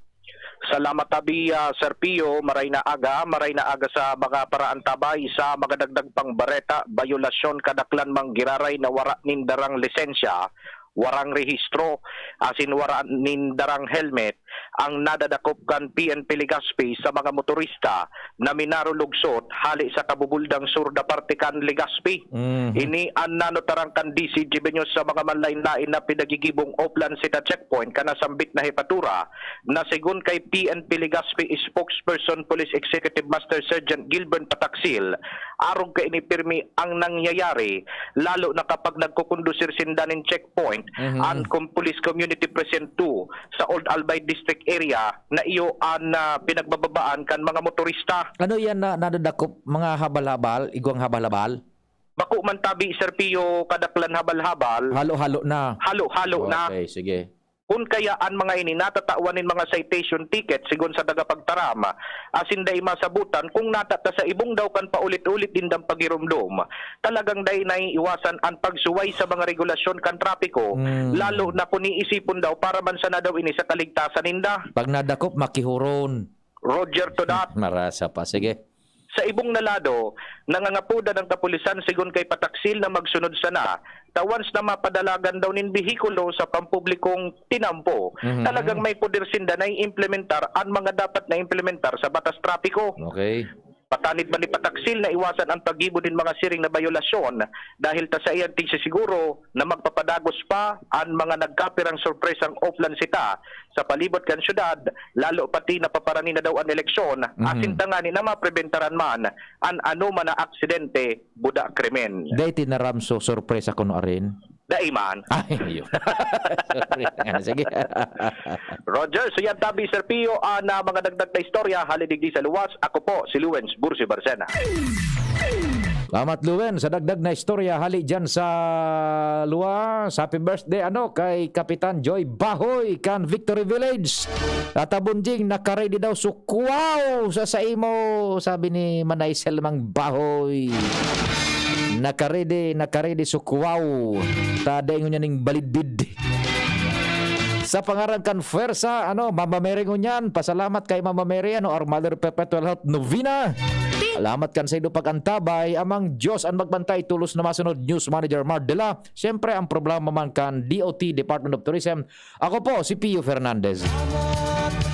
Salamat tabi, ah, Sir Pio. Maray na aga, maray na aga sa mga paraantabay. Sa mga dagdag pang bareta, bayolasyon kadaklan manggiraray na wara nin darang lisensya, warang rehistro, asin wara nin darang helmet ang nadadakop kan P N P Legazpi sa mga motorista na minarulugsot hali sa Kabubuldang Sur na parte kan Legazpi. Mhm. Ini an nanotarang kan D Z G B News sa mga manlain-lain na pinagigibong Oplan City Checkpoint kan nasambit na hepatura na segun kay P N P Legazpi Spokesperson Police Executive Master Sergeant Gilbert Pataksil, arog kaini pirmi ang nangyayari, lalo na kapag nagkukondusir sinda nin checkpoint Mhm. an com-, Police Community Precinct two sa Old Albay District Area na iyo an, ah, pinagbababaan kan mga motorista. Ano yan na nadadakop? Mga habal-habal? Igwang habal-habal? Bako man tabi, Sir Pio, kadaklan habal-habal. Halo-halo na. Halo-halo na. Okay, sige. Kun kaya an mga ini natatawan nin mga citation ticket, sigon sa tagapagtaram, asin dai masabutan kung natata sa ibong daw kan paulit-ulit dindang pagiromdom, talagang dai naiiwasan an pagsuway sa mga regulasyon kan trapiko, Mm. lalo na kun iisipon daw para man sana daw ini sa kaligtasan ninda. Pag nadakop, makihuron. Roger to that. Marasa pa. Sige. Sa ibong na lado, nangangapodan ang kapulisan sigon kay Pataksil na magsunod sana, ta once na mapadalagan daw nin behikulo sa pampublikong tinampo, Mhm. talagang may poder sinda na i-implementar an mga dapat na implementar sa batas trapiko. Okay. Patanid man ni Pataksil na iwasan ang paggibo nin mga siring na bayolasyon dahil ta saiyang tigsisiguro na magpapadagos pa an mga nagkapirang sorpresang oplan sita sa palibot kan syudad, lalo pati napaparani na daw an eleksyon, Mhm. asin tangani na mapreventaran man an anoman na aksidente, buda krimen. Dai tinaram so sorpresa kuno arin? Dai man. Ay, yun. Sorry. Sige. Roger, so yan tabi, Sir Pio, an, ah, mga dagdag na istorya, hali digdi sa luwas. Ako po, si Luwens Bursi Barcena. Salamat, Luwens, sa dagdag na istorya hali dyan sa luwas. Happy birthday, ano, kay Kapitan Joy Bahoy kan Victory Village. Tata Bunjing, nakaready daw sukwaw sa saimo, sabi ni Manay Selmang Bahoy. Nakaready, nakaready sukwaw. Ta dai ngunyan ning balidbid. Sa pangaran kan Fuerza, ano, Mama Mary ngunyan, pasalamat kay Mama Mary, ano, Our Mother Perpetual Health Novena. Salamat kan saindo pag-antabay. Amang Diyos an magbantay, tolos na masunod. News Manager Mardela. Siyempre, ang programa man kan D O T, Department of Tourism. Ako po, si Pio Fernandez.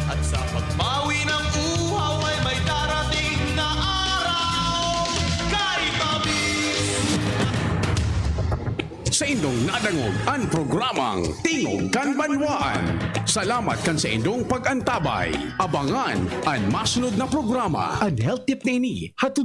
At sa pagbawi ng uhaw ay may darating na araw. Kay Babis! Saindong nadangog an programang Tingog kan Banwaan. Salamat kan saindong pag-antabay. Abangan an masunod na programa. An health tip na ini hatod